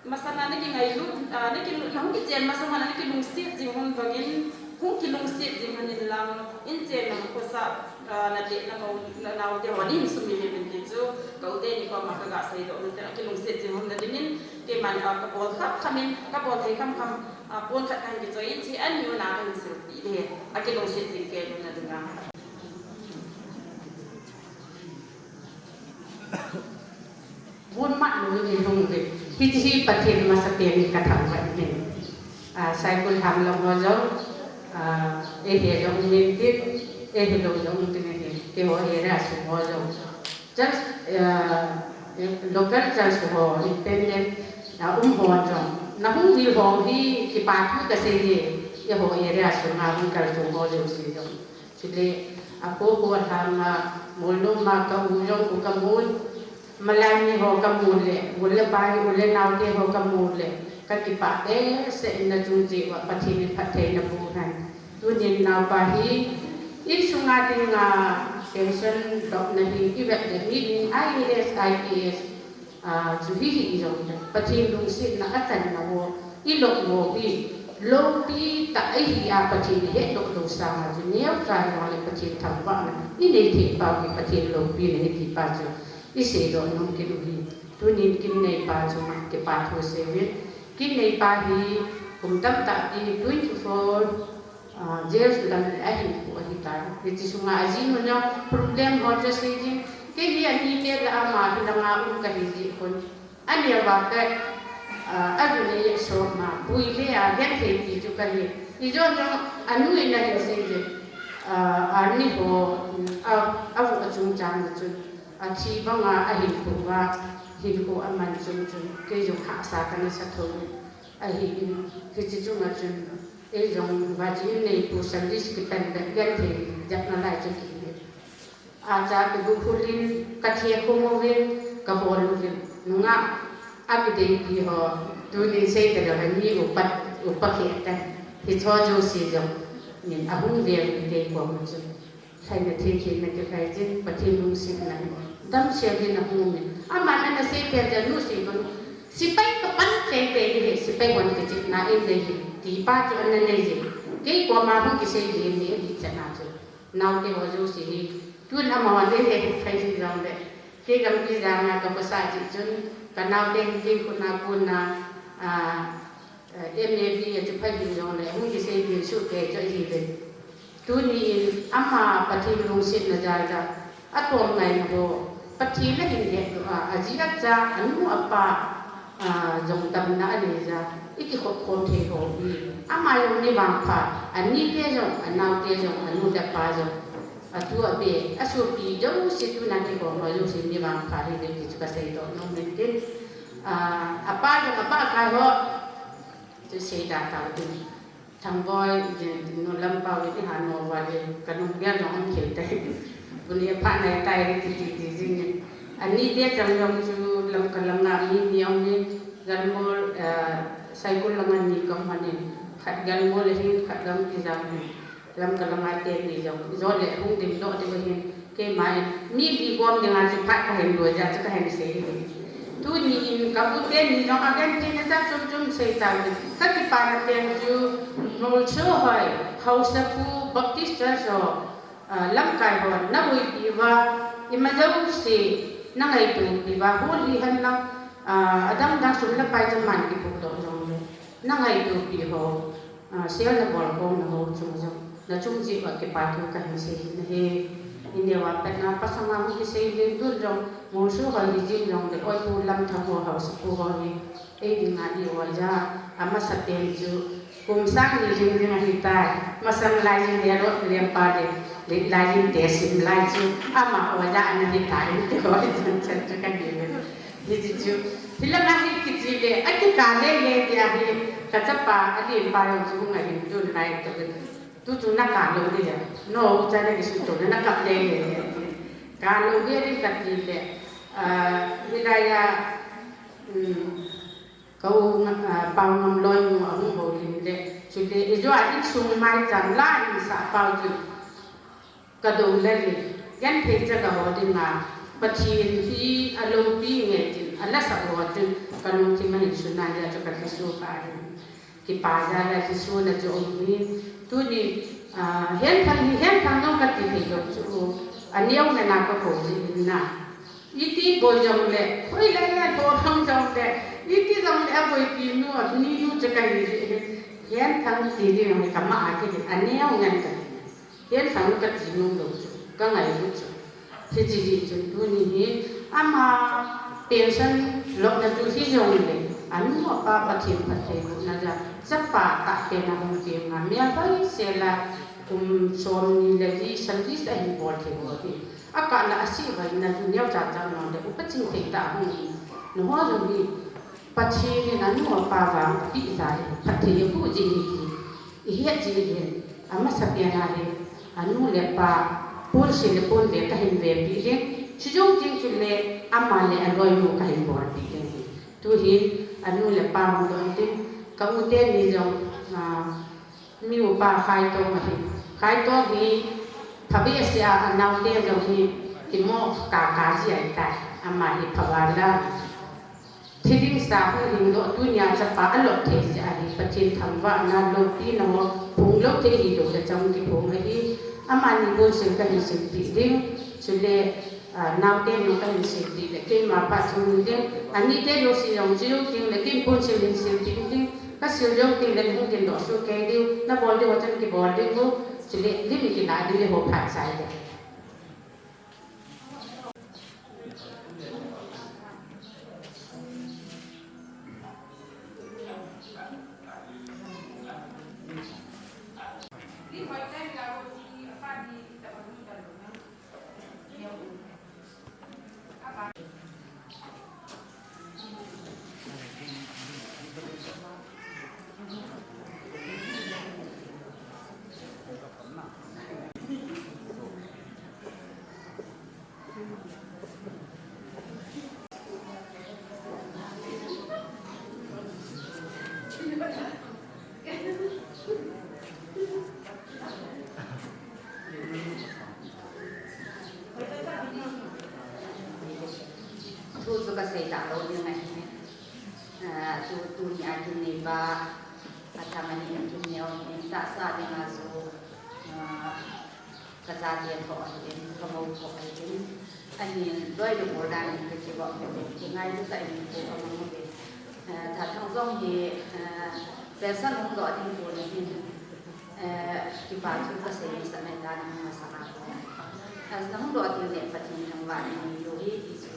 Masanga na kingailu, ah, na ki, na hung kichen masanga na kilungset jing hon bangin, hung kilungset jing hon in lang, in chenna khosa, ah, na te, na mo, na nao te ho nin sumil in ti chu, ka u teni koma ka ga seidoh nom te, kilungset jing hon na dingin, keiman, ah, ka bol kham kham in, ka bol thei kham kham, ah, pon khat ka hin kichoi in chi an yu na ka hin sil ti de, akilungset jing kei na ding a. Bun mat nu ni hung ve. Hiche hi Pathen masapen in ka thangvah in. Ah, Saikul Hanglom ho jong, ah, eihe jong um in tin, eihilou jong um tin ahi. Keiho area sung ho jong. Church, ah, local church ho, independent, ah, um ho jong. Na hung vil ho hi kipa thu ka sei e. Eiho area sunga hung kal sung ho jouse jong. Chule, apo ho lhanga, Molnom a ka u jong u ka mun, Malai mi ho ka mun le, u le pai, u le nao te ho ka mun le, ka kipah behseh in na chung cheh uva Pathen in phatthei na boh hen. Tunin naopa hi, insunga dinga pension dopna hi, i vet le mi ding I A S, I P S, Ah, chu hi hi jong le, Pathen lungsetna a channa ho, i lop ho hi, loupi tah ahi a Pathen i hetdoh lou sanga chu neocha jong le Pathen thangvahna i nei thei pau hi Pathen loupina ahi ti pa chu i seidoh nom kit u hi. Tunin kin neipa chunga kipa thu sei uvin. Kin neipa hi kum tamtah ti twenty four Ah, Jerusalem le ahinkho ahitai. Hiche sunga ajinu jong problem ho chu asei jing. Kei hi ani le la ama hi langa um kahi jeh khun. Aneo a ka, ah, ajinu le so ma pui le a genthei ti chu kahi. Hijongle anu in ahin sei jing. Ah, army ho, mm, a, avo achungchang chun. Athi banga ahinkho a, hinkho aman chun chun. Kei jong hahsa kana sa tho. Ahin, hiche chunga chun. Ei jong, vaji in nei pu Sunday school kipan vet genthei jep nalai chu kihi. Acha kibu khulin, ka thekhu uvin, ka bol uvin. Nungah, akideipi ho, tunin sei talou hen mi upa, upa keh tan. Hicho jouse jong, nin ahung vel in kei koma chu. Lhaina thilkhenna kilhai jin, Pathen lungsetna in, damsel in ahung um in. Aman ana sei pen jeh a nu sei bang, sepai kapan teitei ding ahi, sepai hon kichepna in dei ahi, ti pa chu ana nei jin. Kei koma hung kisei ding ahi, adih chan a chu. Naote ho jouse hi, tun amahon dei ahi, phai jing jongle. Kei gamgi janga ka khosa jeh chun, ka naote hin kei khut a kon a, a, Eh, M A B a chu phai hin jongle, hung kisei ding sohkei chu ahi ve. Tuni in ama Pathen lungsetna jal a, atom ngaina ho, Pathen ahin hetdoh a, aji acha, anu apa, ah, jong damna anei jeh a, i kikhop khom thei ho hi. Ama jong ni vangpha, ani te jong, anao te jong, anu le apa jong, atu abe, asopi jouse tuna kikhom ho jouse ni vangpha hi ve ti chu ka seidoh nom in tin. Ah, apa jong, apa kai ho, Chu sei da tau tin. Thangboi, jin, nu Lampao, i ha no va le, ka nung gel nong thei tai. Bun e pha nai tai, ti, ti, ti, jing in. Ani te chang jong chu Lamka langa mi ni jong hi Galmol, eh, Saikul langa ni ka um ahin, khat Galmol ahin, khat Gamtijang ahin. Lamka langa te ni jong, jong le hung ding doh ding ahin, keima in mi li gom dinga chu phat ka hin loi jeh a chu ka hin sei ahi. Tuni in ka u te ni jong a gentheina jat chom chom sei tau te. Ka kipana teng chu Molsohoi, Haosapu Baptist Church ho, ah, lamkai hon na boipi uva, ima jouse na ngaito pi uva, hol hi hen lang, ah, adang dang sum le pai chu man kiphong doh jong le, na ngaito pi ho, ah, sel na bol khom na ho chung jong, na chung jeh uva kipa thu ka hin sei ahi. I neo a pat na pasang a hung kisei le tun jong, Molsohoi hi jing jong le, oipu Lamthang ho, Haosapu ho hi, ei dinga i oja, amasa pen chu, kum sang ni jing jing ahi tai, masang lai in le rot lempa le, le lai in te sim lai chu, ama oja ana hi tai, ti ho hi chan chan chu ka hi le. Hi ti chu, hi langa hi kiti le, a kika le le ti ahi, ka chapa, a lempa jong chu hung ahin tun lai to. Tu chu na ka lou ding a. No, u cha na kisu to na ka lou ding a. Ka lou ding a ding ka ti le. Ah, hilai a, um, ka u, ah, Pau Ngamloi nu ahung houlim le. Chule, i jo a insung maicham la in sa pau chu. Ka dong le le. Genthei cha ka ho ding a. Pathen hi aloupi nge tin. Ala sa ho tin. Ka lungthim a hin suna ya chu ka kisu ka hin. Kipa jal a Jesu na chu um hi. Tuni, ah, Hianthang hi, Hianthang jong ka ti thei lou chu. Aneo ngen a ka kou ji in na. Iti boi jong le, khoi le le boi jong jong le. Iti jong le a boipi nu, a ni nu chu ka hi ji hi. Hianthang ti ding jong le ka ma a ki hi. Aneo ngen ka ti. Hianthang ka ti nom lou chu, ka ngai lou chu. Hiche jeh chun tuni hi, ama pension lopna chu hijong le, anu apa Pathen phattheibohna jal, chapa tahpen a hung peng a, mel hoisel a, kum somni le li service ahin bol thei bou hi. Akah la asei vaina chu neocha cha nom le, upa chingthei tah hung hi. Nangho jong hi, Pathen in anu apa vang apeh jal in phatthei aboh jing ahi ti ihet jing in, amasapen a hi anu le apa ponsil le ponve kahin vepi ding, chujou ding chule ama le aloinu kahin bolpi ding ahi. Tuhin anu le apa hung dong ding, ka u teni jong, ah, Mi upa Khaitong ahi. Khaitong hi phabeh seh a, anaote jong hi kimo kaka ji ahitai. Ama hi phaval a. Thi ding sa hung hing lou, tunia chapa alop thei jeh ahi. Pathen thangvahna loupina ho phung lou thei hilou le chang kiphong ahi. Amani ponsil kahin silpeh ding. Chule Ah, naote nu kahin silpeh le, keima pa chu hung ding, anite jouse jong chu ding le, kin ponsil hin silpeh ding, kasil jou ding le, hung ding doh soh kei ding, nabol ding ho chan kibol ding u, chule, lim kila ding le ho phat chai le. Thu chu kasei talou ding ahi. Ah, tu, tunia kin neipa, athang ani kin neo, in tahsa dinga chu, ah, Ka chate thoh ahin, ka mou thoh ahin, ahin loi le gol dan in ka kivop, kingailu tah in ka mou ahin. Eh, Thathang jong hi, eh, pension hung doh ding kon ahin, eh, kipa thu kasei masat nai ta, nahung masang a kon. Eh, nahung doh ding le Pathen thangvahna nei jou hih ti chu,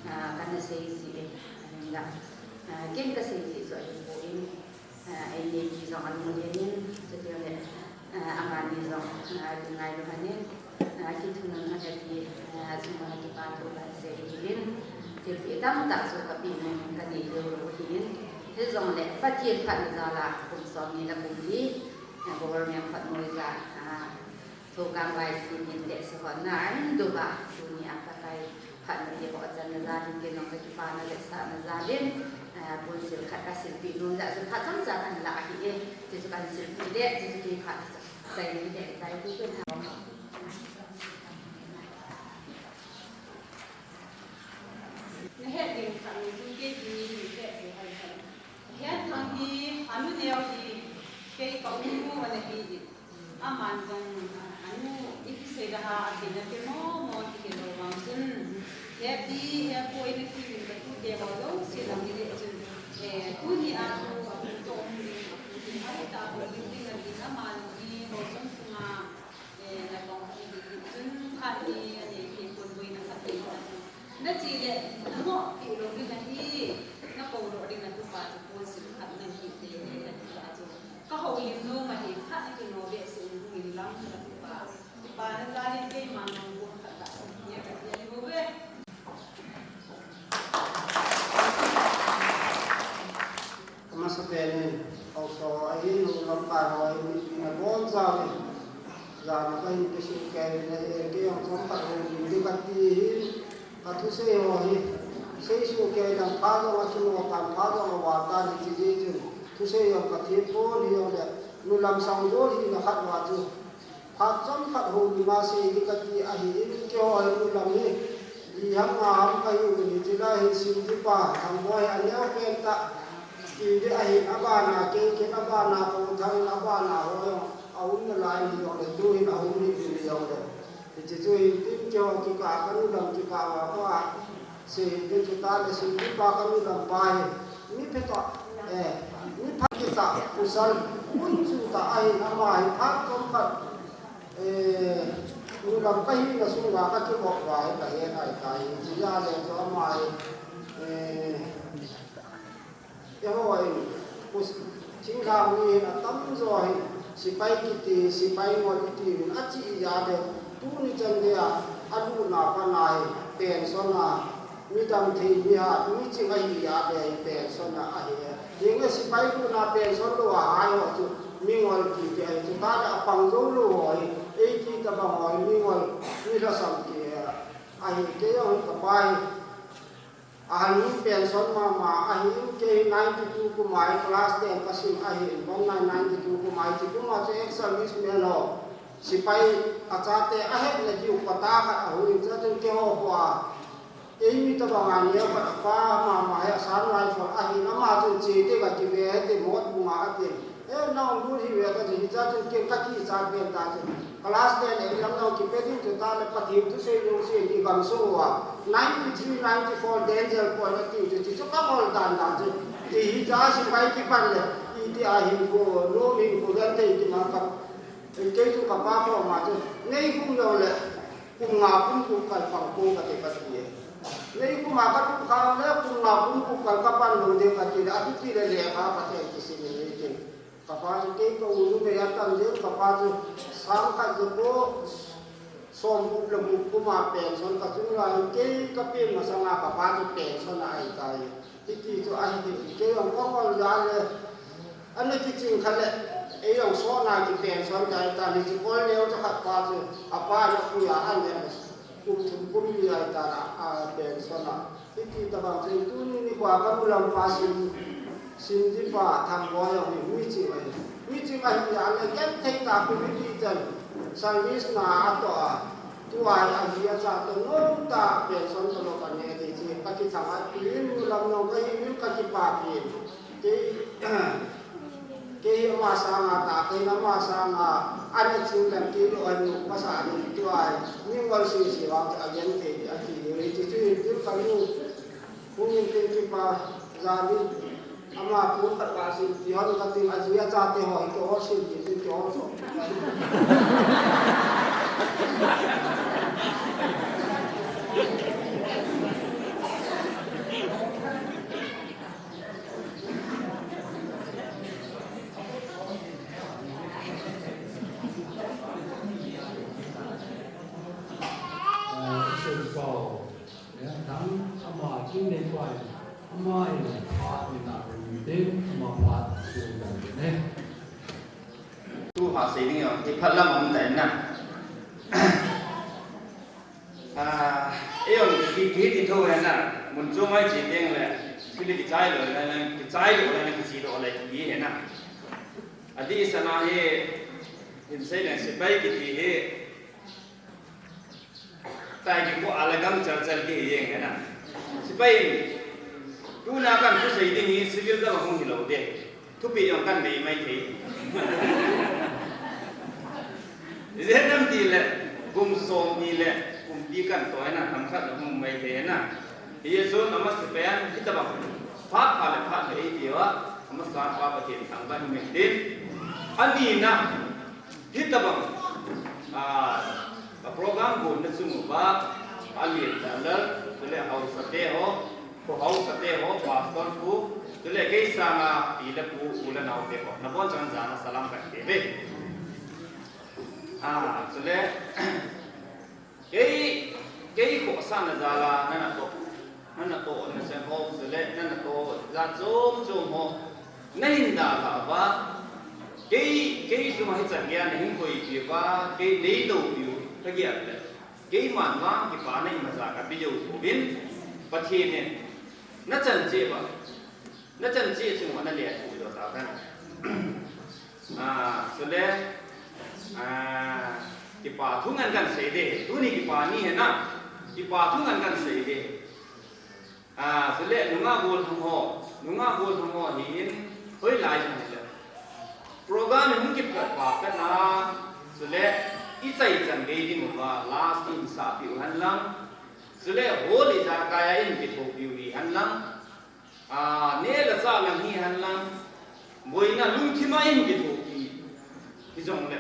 eh, kana sei ji e, ahinla, eh, ken kasei ji chu ahipoi. Ah, eini jong alunglen in, chutile, ah, amani jong, ah, kingailu lhon in, ah, kithunun lhon in ati, ah, chunga kipa thu kasei ahin, thilpeh tamtah chu kapeh nom kanei lou lou ahin, hijongle Pathen phatna jal a kum somni le kum li, ah, government phatmoi jal a, ah, Thokang Y C in tehse hon na ahin dou a, tunia Pakai Khat na hi ho achan na jal in kei jong ka kipana le sahna jal in, eh, pon sil khat ka silpeh nom jeh chun phat chomcha kahin lah ahi e. Chuchu kahin silpeh le, chuchu kei phat chai ni le chai tu pen ha. Na het ding khat ni chu kei ti ni het ding hai hai. Hian thang hi, anu neo hi, kei ka u nu ana hi. Aman jong, anu, i kisei daha, a kei na pe mo mo, ti kei lo vang chun. He pi, he pu, i na ki min ka tu te ho lo, si lam ni le chun. Eh, tuni a chu, a pu to um ding, a pu ding, a hita ko ding ding a ding, aman hi, ho chom sunga. Eh, na kong hi hi hi chun khat ni a nei hi pon boina khat ni. Na chi le, na mo pi lo ding ahi, na ko lo ding a tu pa chu pon sil khat na hi te, eh, na tu pa chu. Ka ho lim nom ahi khat na ki no be si in hung in lam na tu pa. Tu pa na jal in kei man long pon khat ka si ni ka ti a ni bo ve. Amasapen in, haosa ho ahin, nu lamkai ho ahin, mipin abonchauvin, jana kahin kisoh kei uvin ahi, kei jong chomkhat houlim ding kati ahin, kathusei ho hi, seisoh kei dam pha jong akinoh tan, pha jong ava tan, hiche jeh chun, thusei jong kathem pon, hijongle, nu lam sang jol hina khat uva chu, Phat chomkhat houlim a sei ding kati ahin, keiho hi nu lam hi, li ham nga ham kahiuvin, hiche lai hi Simdi pa, Thangboi hi aneo pen tah, ti ding ahin, abana kei, ken abana Pu Thang in, abana ho jong aum nalai hijongle, tuhin ahung hih ding hijongle. Hiche chu hin tin keiho kikah, ka nu lam kikah uva, ka Sei, tin chu ta le Simdi pa ka nu lam pa hi. Mi phe to, eh, mi pha ki ta, pasal, un chu ta ahin ama hi phat chomkhat. Eh, nu lam ka hina sunga ka kivop uva hi ka he nai ta hi. Chijeh a le chu ama hi, eh, Eiho in, us, thinglhang mi hin atamjo hin, sepai kiti, sepai ngol iti hin, achi ijat le, tuni chan geiya, alutna pat a hi, pension a, midang thei, mihat, miching ahi jat le, pension a ahi. Hinge sepai lutna pension lou a hai ho chu, mingol kiti ahi, chutah le apang jou lou ho hi, eighty tabang ho hi, mingol, milhasam ti ahi, keiho hin kapa hi, Ahal mi pension mama ahin, kei ninety-two kum a class ten kasim ahin, bang nine ninety-two kum a, hiche kum a chu ex-serviceman ho, sepai achate ahetna diu quota khat ahung in, chutah chun keiho ho a, eimi tabang a neo khat apa mama hi Assam Rifle ahin, ama chun che te kati ve, hiti Motbung a ati. Eh, nang lut hi ve kati, hiche chun ken kakichat pen ta chu. Class ten exam nang kipe ding chu ta le Pathen thusei jong sei ti gamsung uva. Ninety-three, ninety-four danger point ati chu, chu ka ngol dan dan chu. Ti hiche sepai kipan le, iti a hinkho, nom hinkho genthei ti ma ka. Kei chu kapa koma chu, nei kum jong le, kum nga kum gup kal pang pou kati kati e. Nei kum a ka tum kha le, kum nga kum gup kal kapan lou ding kati le, atuti le lekha Pathen kisim in nei tin. Kapa chu kei ka u numei atan jeng, kapa chu sang khat ja ko, som gup le gup kum a pension ka chung lai, kei ka pen masang a kapa chu pension a ahi tai. Hiti chu ahi, kei jong ka ngol jal le, ana kiching kha le, ei jong sot na ki pension tai ta, hiche kol neo cha khat pa chu, apa na pui a, ana kum thum kum li ahi ta na, a pension a. Hiti tabang chu tuni nikho a ka nu lam pa Sim, Simdi pa Thangboi jong hi miching ahi. Miching ahi a le genthei tah kum hiti chan service na atoh a. Tua hi aji acha toh nom tah pension talof ane ti chu ka kithang a tin nu lam jong ka hi min ka kipa tin. Kei Kei hi ama sanga ta, kei hi ama sanga, ana ching dan kei lo anu, masa ni tua, mingol sisi vang, agenthei, ati ni, ti chu, tin ka nu, hung in tin kipa, jani, ama pu khat pa sin, ti hon ka tin, aji achate ho, ti ho sin, ti tin, ti ho so. Tu ha sei ding jong, ti phat lam um ta in na. Ah, ei jong, Ki ti tho hena, mun chu mai chi teng le, ki le kichai lo le, kichai lo le, kichi lo le, ki hena. Adi sana he, hin sei le, sipai kiti he, tai ki ko ala gam chal chal ki yeng hena. Sipai, tuna kan thusei ding hi, civil da hung hi lo de. Thupi jong kan nei mai thei. Ijeh inem ti le, kum som ni le, kum li kan toh hena, themkhat le hung mai thei hena. Hijeh chun ama sipai an, hitabang. Phat pha le phat le ei ti uva, ama sa pa Pathen thangvah in um in tin. Ani na, hitabang. Ah, ka program gon na chung uva, a lian da le, le hausa te ho, Kho hausate ho, pastor pu, chule kei sanga pi le pu, u le nao te ho. Nabonchauvin jana salam kati uve. Ah, chule, kei, kei khohsahna jal a, nana toh, nana toh, na sen ho, chule, nana toh, jat chom chom ho. Nahin dalhah uva, kei, kei chunga hichan geiya nahin koipi uva, kei nei toupiu, kagel le. Keiman vang kipana imacha kape jou pouvin, Pathen in nachan cheh uva, nachan cheh chunga nale thu jo tauhen. Ah, chule, ah, kipa thu ngen kan sei de, tuni kipa ni hena, kipa thu ngen kan sei de. Ah, chule nungah gollhang ho, nungah gollhang ho hi in, hoilai jong le. Program hung kipat pa pat a, chule ichai chan gei ding uva, last in sahpiu hen lang. Chule hall ijakai a in kithopiu hi hen lang. Ah, neh le chah lang hi hen lang. Boina lungthim a in kithopi. Hijong le.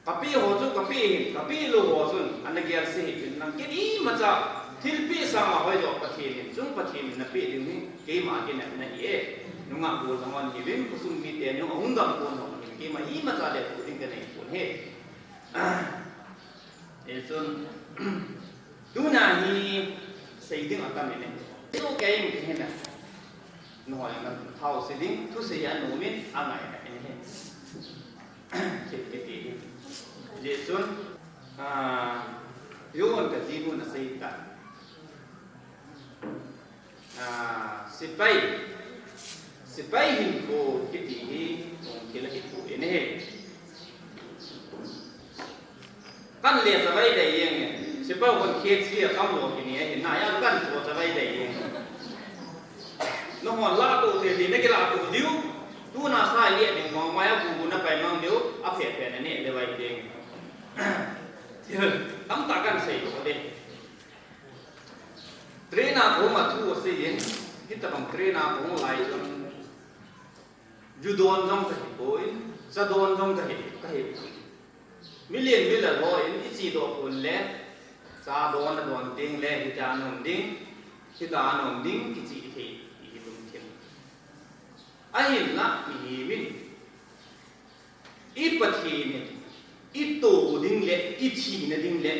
Kape ho chu, kape hin, kape lou ho chun, ana gel se hih in lang. Kei imacha, thilpeh sanga hoi jo Pathen in, chung Pathen in napeh ding hi, keima kinepna ahi e. Nungah gollhang hon hiuvin, khosung mite jong ahung dam kon ho hin, keima imacha le pu ding kanei pon ahi. Hichun, tuna hi, sei ding atam in e. Tu kei in hina. Nahoi na thau se ding, thusei anom in, angai na in he. Kiti hi. Hijeh chun, ah, John ka jinu in asei tai. Ah, sipai, sipai hinkho kiti hi, hung kila hi pu in he. Kan le chavai dei jeng e. Sipai hon khe chi a kam lo kini e. Na ya kan cho chavai dei jeng. Nahon la to te ti na kila to diu. Tuna sa le ding mong mai a bu bu na pai mang diu. A phe phe na ne le vai ding. Tamtah kan sei to de. Train a koma thu asei in. Hitabang train a koma lai jong. Ju don jong kahi poi, cha don jong kahi, kahi poi. Milen milal ho in iche doh pon le, cha don adon ding le, hita anom ding, hita anom ding, kiche thei, ihi lungthim. Ahinla, ihi min. I Pathen in, ito ding le, ithina ding le,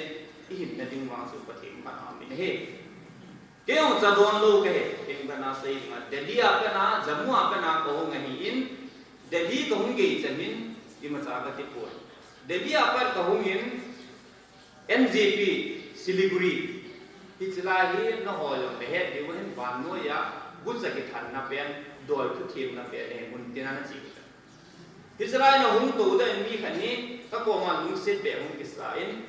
ihinna ding vang chu Pathen pan amin ahi. Kei jong cha don lou kahi, kei bana sei ma. Delhi a pat na, Jammu a pat na kahung ahin, Delhi kahung gei chan in, imacha kati poi. Delhi a pat kahung in, N J P, Siliguri. Hiche lai hi nahoi jong nahet diu ahin, vannoi a, gucha kithanna pen, doi thuthemna pen, ahi mun tina nache u. Hiche lai nahung tou dan mi khat hi, kakoma lungset beh hung kisa in,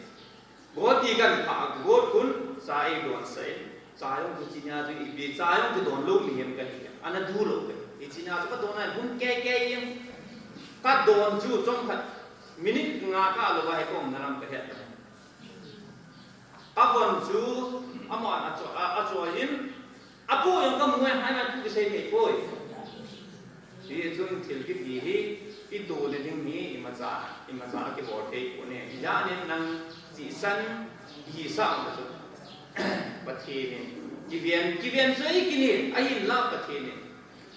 Guwahati kan phah, Guwahati khun, cha eidonsah in, cha jong chu hiche nia chu ipi, cha jong chu don lou mihem kahi, ana du lou kahi. Hiche nia chu kadon a, hun kei kei in, kadon chu chomkhat, minute nga kalut uva hi kaumna lam kahet lou. Kavon chu, amon acho, a, achoi in, Apu jong kamu e, hai ma thu kisei thei poi. Hichun thil kiti hi, ito le ding hi, imacha, imacha kibol thei pon e. Ijat nin nang chihsan, ihisah ma chu. Pathen in, kiven, kiven chu eiki ni, ahinla Pathen in.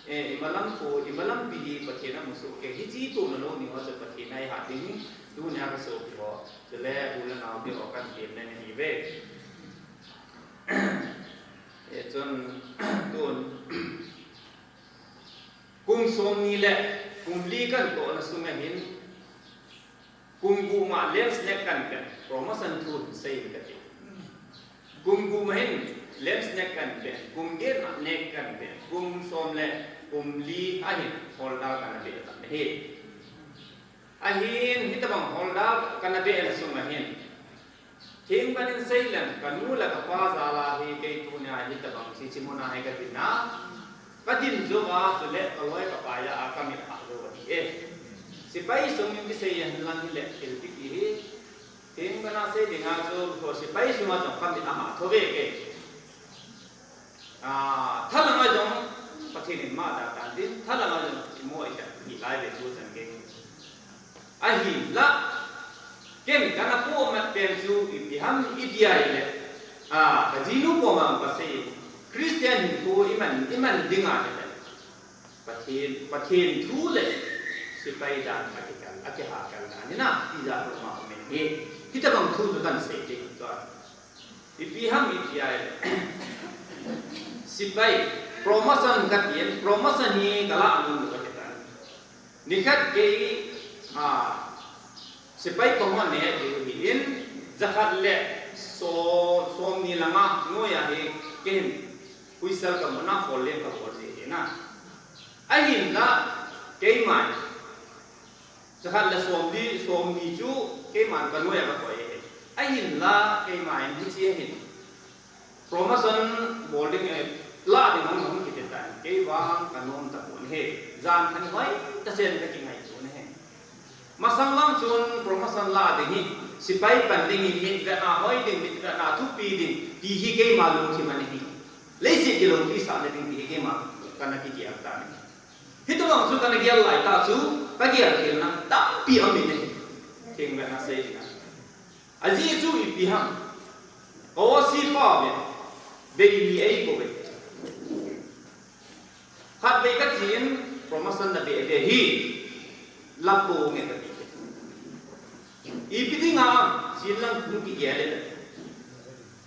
Eh, imalam ko, imalam pi hi Pathen amusoh kei. Hiche itona lou ni ho chu Pathen a ihat ding, tunia kasopi ho. Chule, u le nao te ho kahin temna ahi ve. Hichun, tun, kum somni le kum li kan tohna sunga hin, kum gup ma lens nek kan pen, promotion thu hin sei in kati. Kum gup ahin, lens nek kan beh, kum get a nek kan beh, kum som le kum li ahin, holdal kana beh tan ahi. Ahin, hitabang holdal kana beh na sung ahin. Thingban in seileng, kanu le kapa jal a hi kei tunia hitabang hiche muna hi kadin a. Kadin jou a, chule kaloi kapai a, kamit ahah jou ahi e. Sepai sung in kisei ahin lang hile, thil kiti hi. Thingban a sei dinga chu, ho sepai sunga jong kamit ahah thou ve kei. Ah, thalanga jong, Pathen in ma da tan din, thalanga jong, imo i ka, i lai ve chu chan kei. Ahinla, ken kana pomat pen chu ipi ham itia ile, a, kajinu koma kasei, Christian hinkho iman, iman dinga ile, Pathen, Pathen thu le sepai dan akikal, akihakal dan hina, tija koma umin hi, hitabang thu chu kan sei ding chu. Ipi ham itia ile, sepai, promotion kati in, promotion hi kalah nom lou kati tan. Nikhat kei, a, sepai kahung ne diu hi in, jakhat le so, somni langa noiya hi kei hin, huisal kamuna four lane kabol ji hi na. Ahinla, keima, jakhat le somni, somni chu, keiman kanoiya kakoi ahi. Ahinla, keima in hiche ahin. Promotion bol ding e, lah ding hung hung kiti tan. Kei vang kanom tapon ahi. Jan khat hoi tasen kakingaito ahi. Masang vang chun promotion lah ding hi, sepai pan ding hi, mitvetna hoi ding, mitvetna thupi ding, ti hi keima lungthim ahi. Leiset kilungpi sahna ding ti hi keima kana kigel tan. Hitobang chu kana gel lai tah chu, kagel khelna tampi aumin ahi. Thingban a sei ding a. Ajeh chu ipi ham. Ka O C pa ve. Vei ni eikou ve. Khatvei kache in promotion nabeh ve hi. Lap pou nge kati. Ipi dinga, chin lang hung kigel le.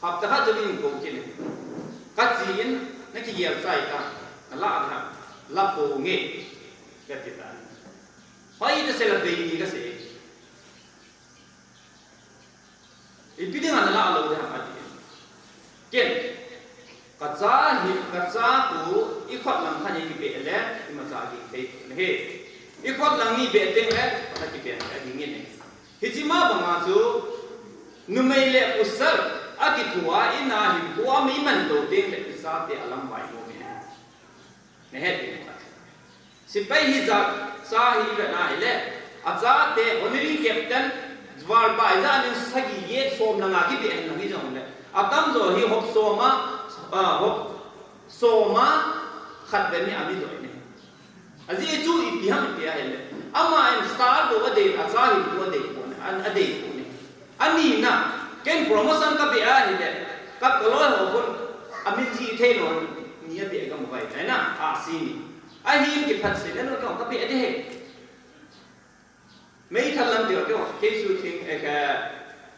Hapta khat jouvin kou kit in. Kache in, nakigel chai ta. Nalah a, lap pou nge. Kati ta. Hoi ta sela vei ni kasei. Ipi dinga nalah lou ding ham ati. Ken. Kacha hi, kacha khu, ikhut lang khat ni kibeh le, imacha ging thei ahi. Ikhut lang ni beh teng le, kakibeh aging in ahi. Hiche ma banga chu, numei le pasal, akithoa, in a hinkho a mi man lou teng le, ichate alamvai lou mi. Nahet ding khat. Sepai hijat cha hi vetna hile, achate honorary captain, jwal pai ja nin sagi get som langa kibeh hen lang hijongle, atamjo hi hop som a, a, hop som a, khat vet ni ami doi ni. Ajeh chu ipi ham ipi ahile, ama in star bou adei, acha hinkho adei pon, adei pon. Anina, ken promotion kabeh ahile, ka, kaloi ho khun, amin jih thei lou, ni abeh gam vai, ahi na, ahsi ni. Ahin kiphatsei le lou kei kabeh ding ahi. Meithal lam deu kei, kei shooting, eh, ka,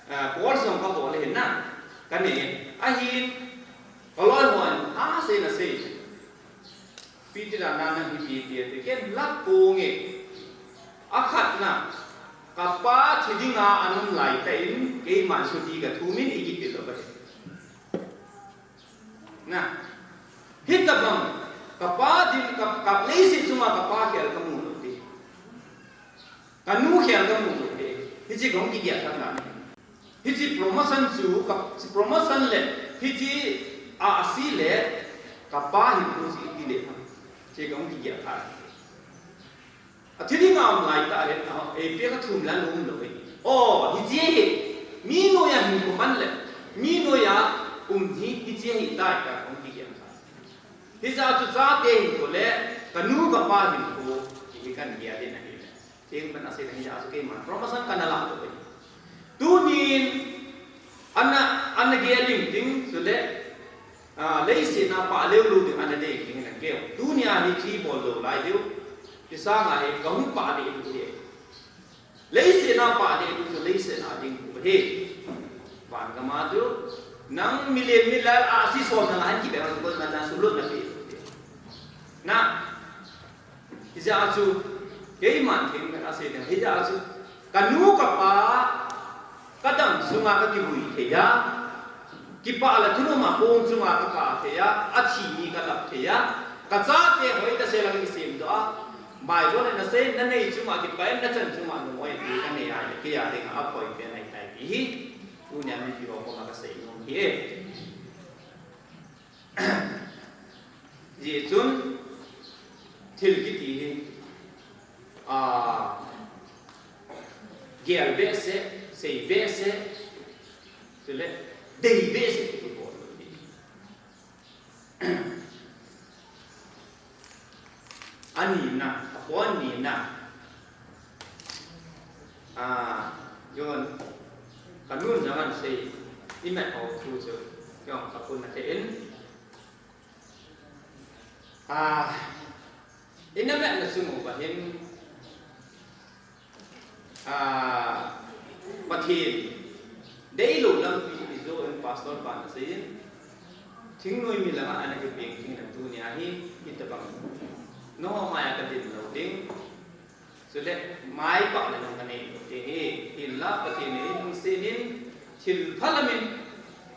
ah, course jong kabol le hin na, kanei. Ahin, kaloi hon, asei na sei. Ipi ti dan a nang ipi ti ati, ken lap pou nge. Akhatna, kapa thi dinga ana um lai tah in, keiman chuti kathum in eikipeh lou ahi. Na, hitabang, kapa din, ka, ka leiset chunga kapa khel kamu lou te. Kanu khel kamu lou te. Hiche kahung kigel khat na. Hiche promotion chu, ka, promotion le, hiche ahsi le, kapa hinkho chu iti le, hiche kahung kigel khat. Athi dinga um lai tah le, a, ipi kathum la lou um lou hi. O, hiche hi, mi noiya hinkho man le, mi noiya um hi, hiche hi tai ta kahung kigel khat. Hijeh chun chate hinkho le, kanu kapa hinkho, hi kagel ding ahi. Thingban a sei ding hijeh chun keiman promotion kana lah lou ahi. Tunin, ana, ana gel ding, ding, chule, a, leiset a pah leu lou ding ana dei ding nang keu. Tunia hi thi bol lou lai diu. Hisanga hi kahung pah ding ahi. Leiset a pah ding ahi, leiset a ding ahi. Van gam a chu, nang milen milal ahsi som nang ahin kibeh a chu koima chan sulut na pe. Na, hijeh chun, keiman thingban a sei ding, hijeh chun, kanu kapa, kadam sunga kakivui thei a, Kipah le thunom a kong chunga kakap thei a, athi ni kalap thei a, kachate hoitah sela kakisem doh a, Bible in asei, nanei chunga kipah in nachan chunga nunghoi ti kanei a, kei a dinga aphoi pen ahitai ti hi tunia mipi ho koma kasei nom ahi e. Hijeh chun thil kiti hi, a, gel behseh, sei behseh, chule dei behseh kiti bol hi. Anina, apo anina. A, John, kanun jong ahin sei, imat ho thu chu, John, kapun na te in. A, ina matna chung uva hin, a, Pathen deilou lampi ijo in pastor pan asei in, thingnoi mi langa ana kipeng thei na tunia hi, hitabang nangho maiya kadin lou ding. Chule, maipahna jong kanei lou ding ahi, hinla Pathen in eilungset in, thil pha lamin,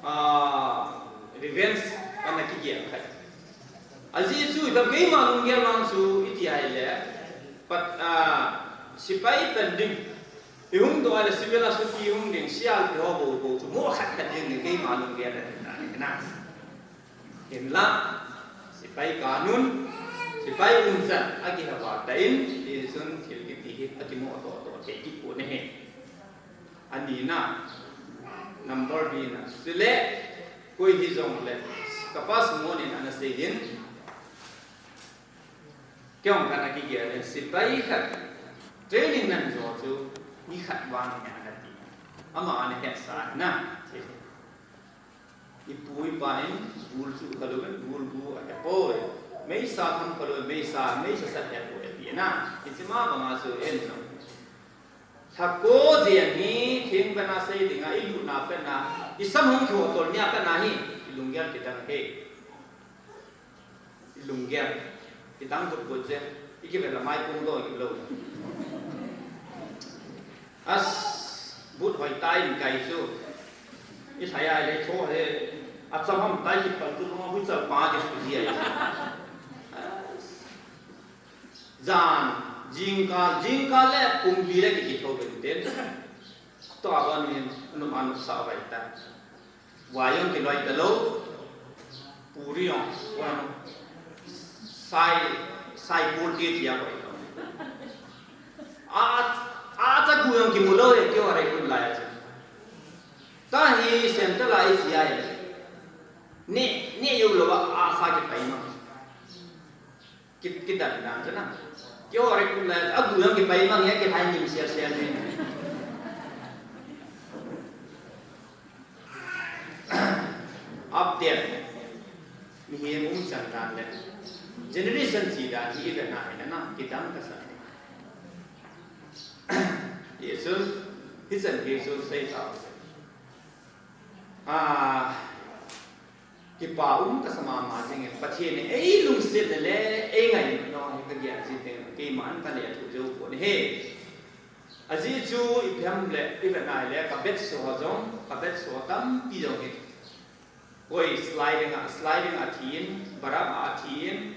a, revenge kana kigel kha. Ajeh chu, ipi ham keima lunggel vang chu, iti ahile, Pat-, a, sepai pen ding, ihung doh ahile, civil a chuti hung ding, C R P F ho bou bou chu, mo khat khat ding, keima lunggel ahi, ahi na. Hinla, sepai kanun, sepai umchan, akiha vah tan, hichun thil kiti hi akimoh toh toh thei kit pon ahi. Anina, number B na, chule, koi hijongle, kapa Simon in ana sei in, kei jong kana kigel in, sepai khat, training nan jo chu, mi khat vang ahi ana ti. Ama ana hetsa na, ipu ipa in gul chu kha louvin, gul gu ahepoi. Meisa tham kha louvin, meisa, meisa sat ahepoi, ati na. Hiche ma banga chu en jong, lhako jen hi theng pena sei dinga, ilutna pena, isam hung kihotol nia pena hi, ilunggel kidang ahi. Ilunggel kidang vut vut je, ikivel a mai pung doh kit lou. As, but hoitah in kai chu, ilhai a ilei tho he, acham ham tai kipal tu lung a huichal pa kisu ji ahi. Jan, jingkal, jingkal le pung li le kikithou ben ten. Tua ban hin, anop anop sa vai ta. Vai jong kiloi talou, puri jong, vai jong, sai, sai pur ti tia vai jong. A, a, achagu jong kimu lou e, keiho Raikullu lai a chu. Kahi center lai sia e. Ne, ne jou lou a, asa kipai mang. Ki, kidan dan chu na. Keiho Raikullu lai, agu jong kipai mang e, kilhai nim sel sel ni. Update. Mihem umchan dan le generation che dan hi ivet na hi na, kidang kasa. Hichun, hichan gei chu sei tau. A, kipa um kasa mama jing e, Pathen in eilungset le, eingaina hi kagel jing teng, keiman kalethuh jou pon ahi. Ajeh chu ipi ham le, ivet na hile, ka batch ho jong, ka batch ho tampi jong hi. Koi sliding a, sliding a thi in, baram a thi in,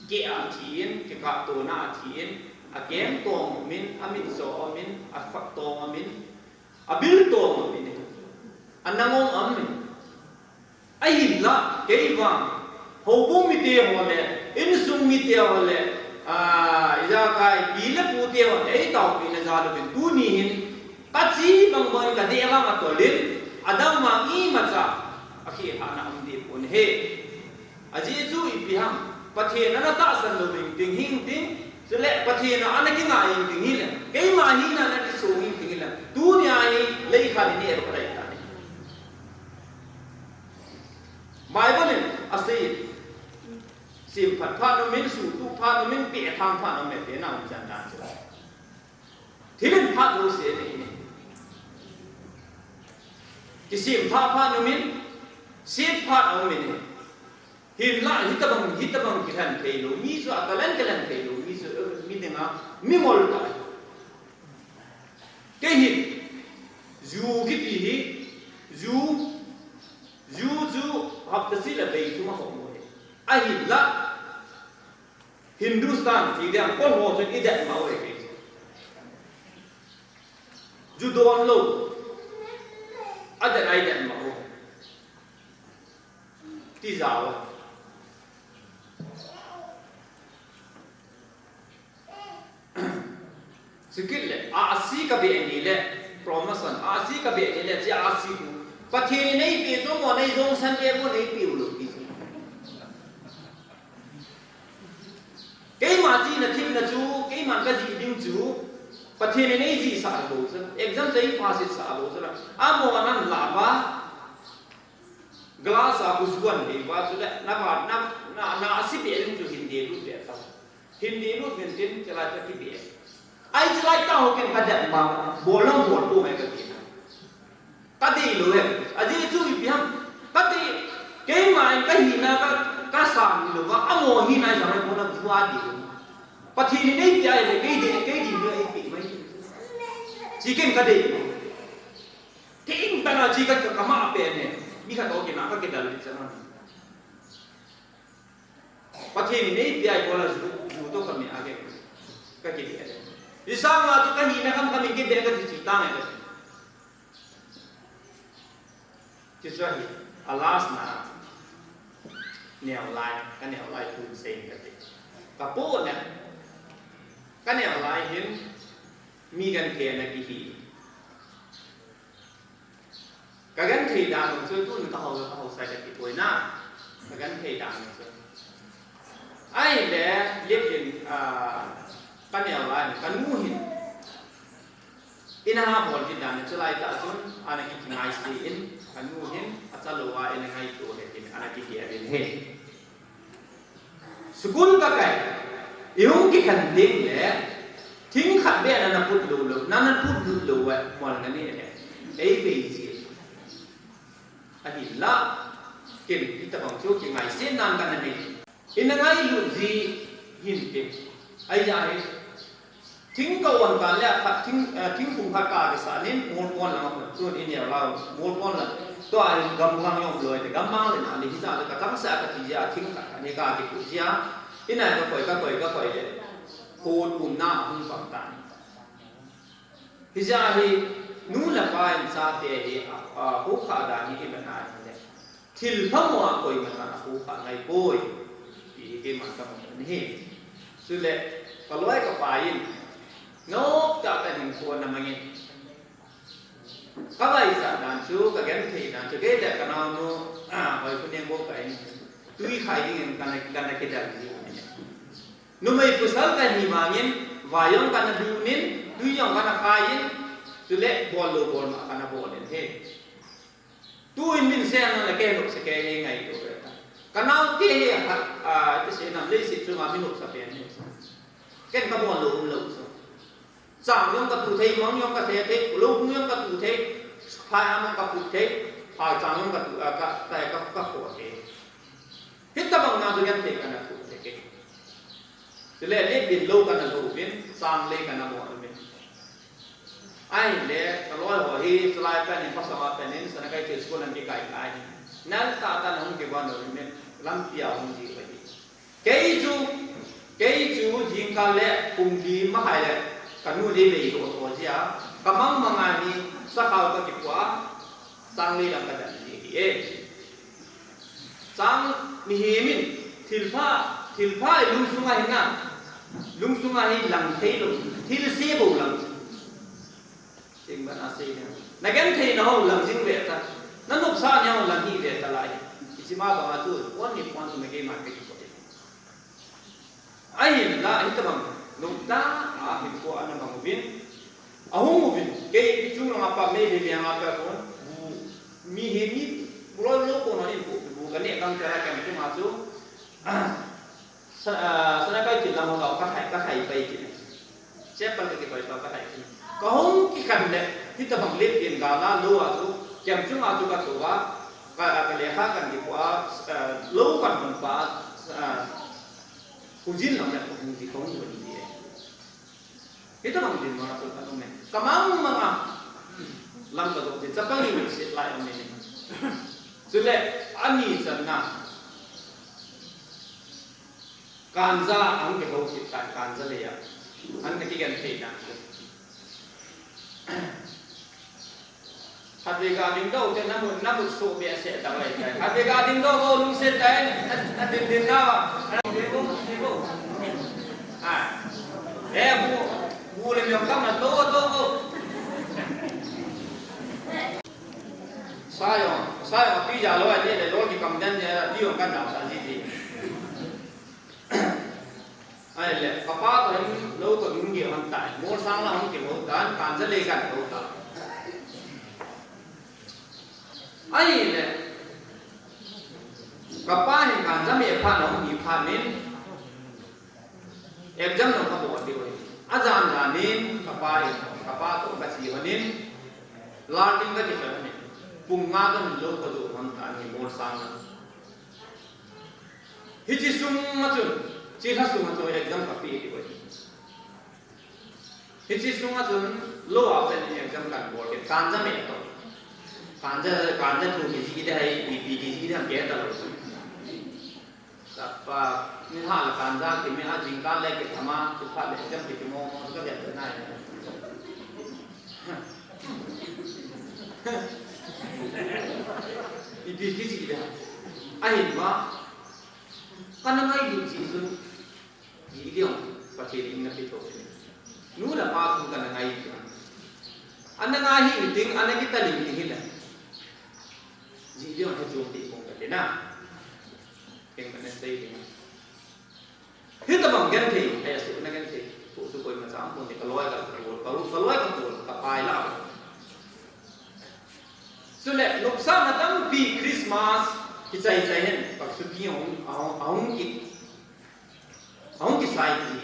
keh a thi in, kikah tona a thi in, akeng tong um in, amit cho um in, akhut tong um in, abil tong um in, anang um um in. Ahinla, kei vang, houbung mite ho le, insung mite ho le, a, ijakai, pi le pute ho le, eitaopeh na jal uvin, tuni hin, kache bang bang in kadei vang atol in, adang vang imacha, akhehna um deh pon ahi. Ajeh chu ipi ham, Pathen ana tahsan lou ding ding hing ding, chule Pathen a ana kingai ding hile, keima hina ana kisong ding hile, tunia hi leikhat in eipeh tai. Bible in asei, sem phat phat nom in, suhtuh phat nom in, peh thang phat nom in, tina umchan dan chu. Thil in phat lou se nei in. Kisem phat phat nom in, sem phat nom in. Hinla, hitabang, hitabang kilhen thei lou, mi chu a talent kilhen thei lou, mi chu, eh, mi dinga, mingol tah. Kei hin, ju kiti hi, ju, ju Hapta seh le vei thum a hung mu e. Ahinla Hindustan ti ding a kon ho chun i det ma u e kei. Ju don lou. A det a i det ma u. Ti jao. Chukit le, ahsi ka beh ni le, promotion, ahsi ka beh ni le, chia ahsi ku. Pathen in nei pe jong mo, nei jong san pe mo, nei pe u lou pi. Keima chihna themna chu, keiman ka jih ding chu, Pathen in nei jih sah lou chu. Exam chu ei pass sah lou chu. Amaho nan la ba, glass a khu juan hei va chu le, na ba, na, na, na ahsi beh ding chu hin de lut beh ta. Hin de lut ven tin, chalai ta ki beh. Ai chalai ta ho ken ka det ma, bol long bol ko mai ka ti na. Ka dei lou e. Ajeh chu ipi ham. Ka dei, keima in ka hina ka, ka sang lou va, amaho hina jong mai ko na ju a dei lou. Pathen in nei pe a le, kei dei, kei dei lou e, kei mai. Chi ken ka dei. Kei in ta na chi ka, ka ma pe ne. Mi khat to kina ka kidal le chana. Pathen in nei pe a i bol a ju, ju to ka mi a ke. Ka ki beh. I sang a chu ka hina kham kham in ki beh ka ti chi ta ngai ka. Ti chu ahi, a last na, neo lai, ka neo lai thu sei ka ti. Ka pu ne, ka neo lai hin, mi genthei na kihi. Ka genthei dan u chu tun ka hou, ka hou sai ka ti poi na. Ka genthei dan u chu. Ahile, lipin, ah, ka neo lai, ka nu hin. Ina ha bol kit dan, chulai ta chun, ana ki kingaise in, ka nu hin, acha lou a, ina ngaito le tin, ana ki ti a din he. School ka kai, i hung kikhen ding le, thing khat beh na na put lou lou, na na put lut lou a, mol na ni le. Ei vei ji. Ahinla, ken hitabang chu kingaise nan ka na nei. Ina ngailut ji hin te. Ahi a hi. Thing ka on ka le khat thing, eh, thingphung khat ka kisah nin, mol pon lang a kon. Tun i neo lai, mol pon lang. Tua hi gammang jong loi te, gammang le na ni hita le ka chang sa ka ti jia, thing khat ka ni ka kiput jia. Ina ka koi, ka koi, ka koi le. Ko tum na hung pang ta ni. Hijeh a hi, nu le pa in chate hi, a, a, hukhah dan hi iman a hile. Thil phamo a koima chan a hukhah ngai poi. Ti hi keiman ka mu ahi. Chule, ka loi ka pai in, nop tah tah in hinkho ana mang in. Ka vaisah dan chu, ka genthei dan chu, kei le ka naonu, a, hoi khu neng bo ka in, tui khai ding in ka na, ka na kidal ding in. Numei pasal ka hi vangin, vai jong kana dun in, tui jong kana khai in, chule bol lou bol ma kana bol in he. Tu in min se na le kei lou se kei he ngai lou ve ta. Ka nao te he ha, a, ti se nam lei se chunga min lou sa pen he. Ken ka bol lou um lou so. Chang jong ka tu thei, mang jong ka se thei, lou jong ka tu thei, phai am jong ka put thei, phai chang jong ka tu, a, ka, ka, ka, ka kho thei. Hitabang na chu genthei kana thu thei kei. Chule, lipin lou kana lou uvin, chang lei kana bol uvin. Ahile, ka loi ho hi, chulai pen in, pasal a pen in, Sanakeithel school an kikai lai. Nal tah tah in hung kivon uvin, lampi a hung ji uve. Kei chu, kei chu, jingkah le, kum li makhai le, ka nu le vei ho tho jia, ka mang mang a hi, sakhao ka kipu a, chang lei lam ka dan ji hi e. Chang mihem in thilpha, thilpha lungsung a hin na, lungsung a hin lang thei lou, thilse bou lang. Sing ban a sei na. Na genthei na hung lang jing ve ta. Na nopsa na hung lang hi ve ta lai. Hiche ma bang a chu, pon ni pon chu na kei ma kei ko. Ahinla, hitabang, nungta, a, hinkho ana mang uvin. Ahung uvin, kei chunglang a pa, mei le liang a pa kon, bu, mihem mi, loi loi kon ani bu, bu ka neh gangchal a kem chunga chu, a, sa, a, Sanakeithel lang ho ka khai, ka khai pai kit. Chapel ka kipai pa ka khai kit. Ka hung kikhen le, hitabang lipin gal a lou a chu, kem chunga chu ka tou a, ka, ka lekha kan kipu a, a, lou kan hon pa, a, Khojin lang le kahung ji, kahung ji e. Hitabang dinmun a chu ka um e. Ka mang mang a. Lam ka dong ji, chapang ni se lai um e. Chule, ani channa. Kanja, ahung kihou kit tan, Kanja lei a. An na kigenthei na. Khatvei ga dingdoh te na mut, na mut soh behseh ta vai tai. Khatvei ga dingdoh vo lungset tai, na, na din din na va. Ah. Eh, bu, bu le miom kam na to, to, to. Sa jong, sa jong, pi ja lou, ani le lol kikam den, ni jong kan dau sa ji ti. Ahile, kapa toh hin lou toh hung kihou tai, Molsang la hung kihou tan, Kanja lei kan hou tan. Ahile, kapa hin Kanja meh phat na hung hi phat in, exam jong kabol diu ahi. Ajan jan in, kapa in, kapa toh kache lhon in, Lalting kakichoi lhon in, pung nga toh hin lou kajoh lhon tan ahi Molsang la. Hiche sunga chun, hiche lha sunga chun exam kapeh diu ahi. Hiche sunga chun lou a pen exam kan bol kit, Kanja meh toh. Kanja, Kanja thu kijih ding ahi, ipi kijih ding ham kihe talou. Tapa, ni ha la Kanja kimeh a jingkah le kitham a, chuphat le exam kiti mo mo, kavet nai. Ipi kijih ding ham. Ahin ma, kana ngailut jeh chun, jih ding, Pathen in na pe thou. Nu le pa thu kana ngai ding. Ana ngai hi ding, ana kitalim ding hile. Jih ding, he chung ti kong kati na. Ken kana sei ding. Hitobang genthei, ahi asuh na genthei. Thu su koima chang pon ni kaloi ka, ka, ka, kaloi ka, ka, ka pai la. Chule, nopsahna tampi Christmas, kichai chai hen, ka suti hung, ahung, ahung ki, ahung kisai ti.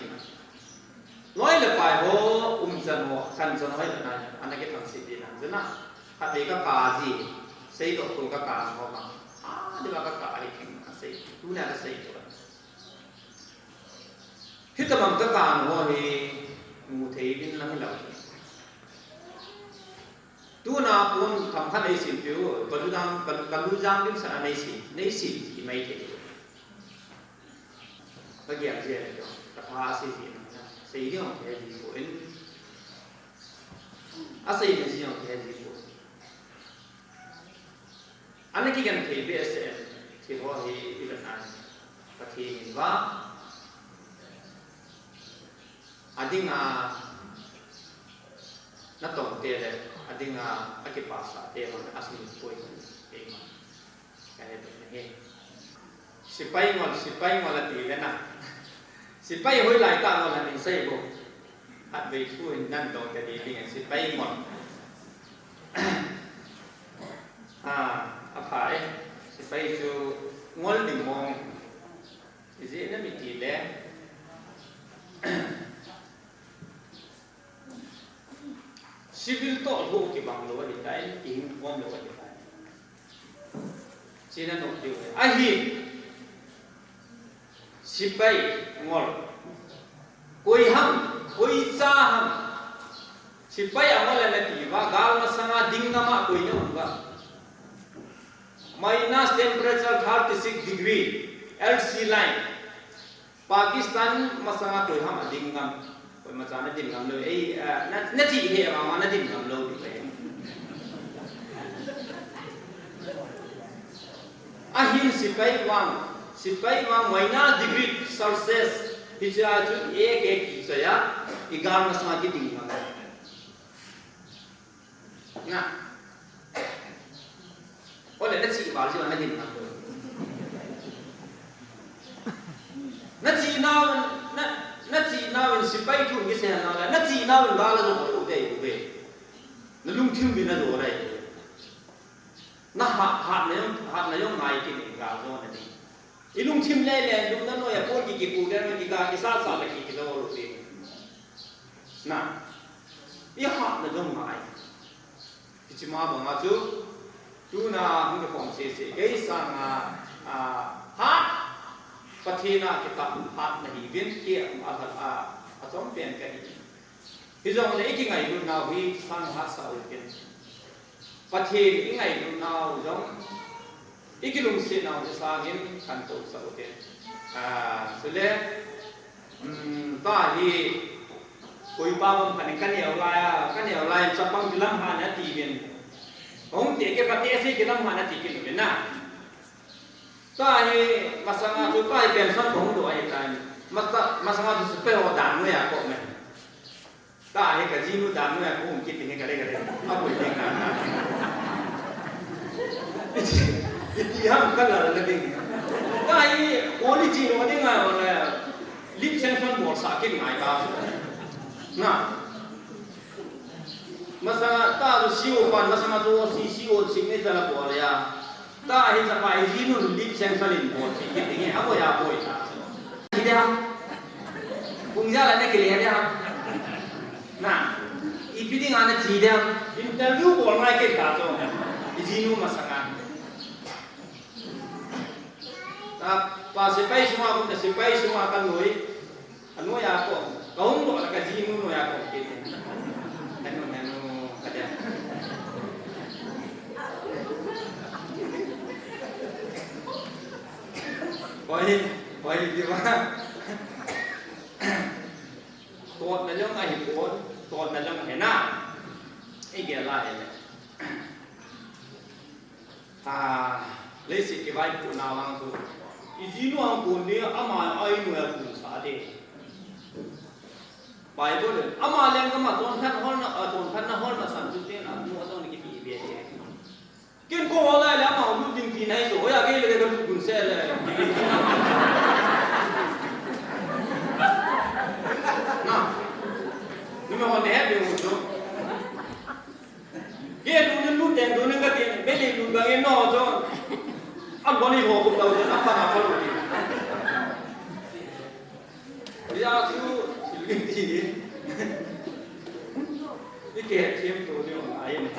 Loi le pai ho, umchan ho, khanchan ho, ana, ana kithangse ti na, jana. Khatvei kaka ji, seidoh tu kaka ho ma. Ah, di ba kaka ahi theng, asei, tuna kasei tu. Hitobang kaka ho hi, mu thei vin lang hilou. Tuna pon themkhat neisim piu, ka lu jang, ka, ka lu jang lim sana neisim, neisim, imai thei. Ka giang jia le, ka pha sei ji na, sei ji hong thei ji ko in. Asei na ji hong thei ji ko. Ana kigenthei behseh, thil ho hi i vet na. Pathen in va. Adinga, natong te le, adinga, akipasah te, man, asung poi, eima. Ka he to na he. Sepai ngol, sepai ngol ati le na. Sepai hoilai tah ngol ahin sei bou. Khatvei thu hin nan dong te di ding, sepai ngol. Ah, apha e. Sepai chu ngol ding mong e. Ijeh inem itile. Civil toh lou kibang lou ahitai, kihing khom lou ahitai. China no diu ahi. Sepai ngol. Koi ham, koi cha ham. Sepai angol ana ti uva, gal masanga ding ngam a koi na um uva. Minus temperature thirty-six degree, L C line. Pakistan masanga koi ham a ding ngam, koima cha na ding ngam lou, ei, ah, na, na chi he ma, ma na ding ngam lou, ti le. Ahin sepai vang, sepai vang minus degree Celsius, hiche a chu ek ek kichai a, i gal masanga kiding ngam. Na. Ole, na chi val ji na din na. Na chi nau, na, na chi nau in sepai thu kisei nau la, na chi nau in gal la jo ko dei ko be. Na lungthim bi na jo dei. Na ha, ha na jong, ha na jong ngai kit in gal jo na ding. I lungthim le le, lung na noi a pon ki ki pu le noi ki ga ki sa sa le ki ki lo lo ti. Na. I hat na jong ngai. Hiche ma banga chu, tuna hung kikhom sese, kei sanga, a, hat, Pathen a kitah hat nahiuvin, kei a, a, a, achom pen kahi. Hijongle i kingailut nau hi sang hatsah u pen. Pathen i ngailut nau jong, Ikilungset nau hi sangin kan tousah u te. Ah, chule, um, ta hi, koi pa bang khan ka neo lai a, ka neo lai chapang kilam han ati ven. Hung te ke pa te se kilam han ati kin ven na. Ta hi, masanga chu ta hi pension kong do ai ta. Masa, masanga chu super ho dan no ya ko me. Ta hi ka jinu dan no ya ko um kit ni ka le ka le. A ko ni ka. Iti ham ka la la ding. Ta hi, ko ni ji no ding a, lip sanction bol sa kin ngai ka. Na. Masanga ta chu C E O pan, masanga chu C E O signature la bol ya. Ta hi chapa hi jinu lip sanction in bol, chi kiti nge, a boi a boi ta. Hi de ham. Kung ja la ne kile de ham. Na. Ipi ding ana chi de ham. Interview bol ngai ke ta chu. Hi jinu masanga. Ta pa sepai sunga kum ta sepai sunga kan loi. Anu ya ko, ka hung doh la ka jinu nu ya ko kiti. Henu, henu, ka dia. Hoi, hoi, di ba? Tot na jong ahi pon, tot na jong ahi na. Igel a hi le. Ah, leiset kivaipohna vang chu. I jinu ang kon ding, ama a inu a kon sa de. Bible in, ama leng kama chonphatna holna, a chonphatna holna san chu te na, nu a chon kiti be de. Ken ko hol lai le ama lut ding ti nai chu, hoiya kei le ka lut kun se le. Na. Nu me hol de he be u chu. Ke lu ni lu den du ni ka tin, be li lu bang e no jo. An boni ho ku tau jo, an pa na pa lu ni. Ya su, si lu ni ti ni. Ni ke thiem to ni ong ai ni.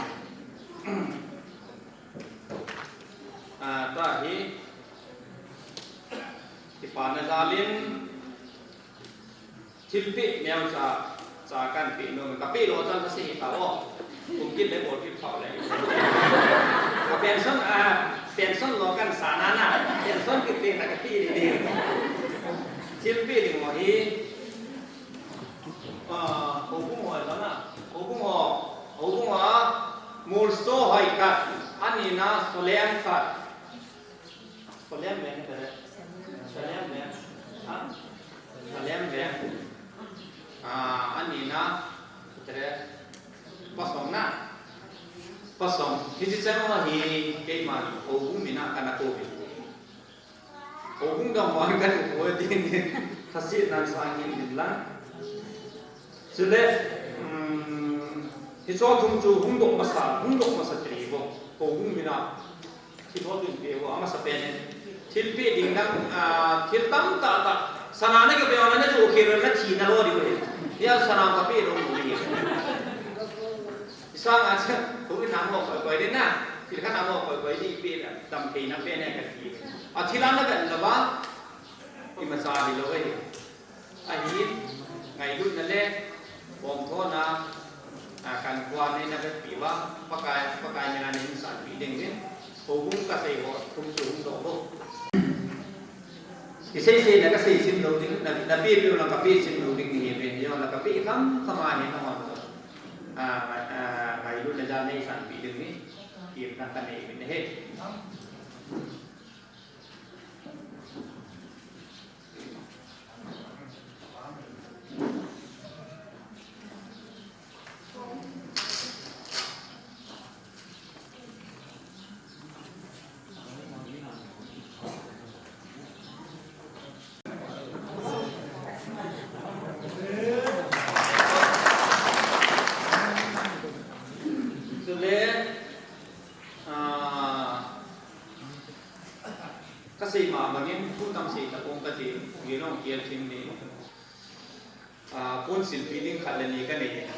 A, ta hi. Kipana jal in. Thilpeh neocha, cha kan peh nom, ka peh lou chan ka sei ta o. Kum kit le bol kit pha le. Ka pension, a, pension lou kan sa na na. Pension kit te na ka peh le le. Thilpeh ding mo hi. A, houbung ho la na. Houbung ho, houbung ho. Molso Hoikhat. Ani na Soleng Khat. Salem veng tere. Salem veng. Ha? Salem veng. Ah, ani na tere. Pasong na. Pasong. Hiche chang a hi keiman houbung mina kana kou ve. Houbung dang wan kana kou ve tin. Khasi nan sang in lang. Chule, um, hiche thum chu hung doh masa, hung doh masa tri vo. Houbung mina. Thil hol ding pe vo, amasa pen in. Thil pe ding dang, ah, thil tam tah tah. Sana na ke pe na na chu ke na thi na lo di ve. Ya sana ka pe lo ni. Isang a cha, ko na mo ko ko de na. Thil khat na mo ko ko di pe na. Tam pe na pe na ka thi. A thil na ben la ba. Ima sa di lo ve. Ahin, ngailutna le, pomthona, a, kan khuan neina veppi uva, Pakai, Pakai mina nei sanpeh ding uvin, houbung kasei ho, thum chu hung doh vo. Isei sei na kasei sim lou ding, na, na pe pe lang kape sim lou ding ni ven, yo, na kape kham kham a hi na hon. A, a, ngailutna jal nei sanpeh ding uvin, kipna kanei uvin ahi. Chule, ah, kasei ma bangin, thu tam sei ta pong kati, gilong kial thim ni. Ah, pon silpeh ding khat le ni kanei.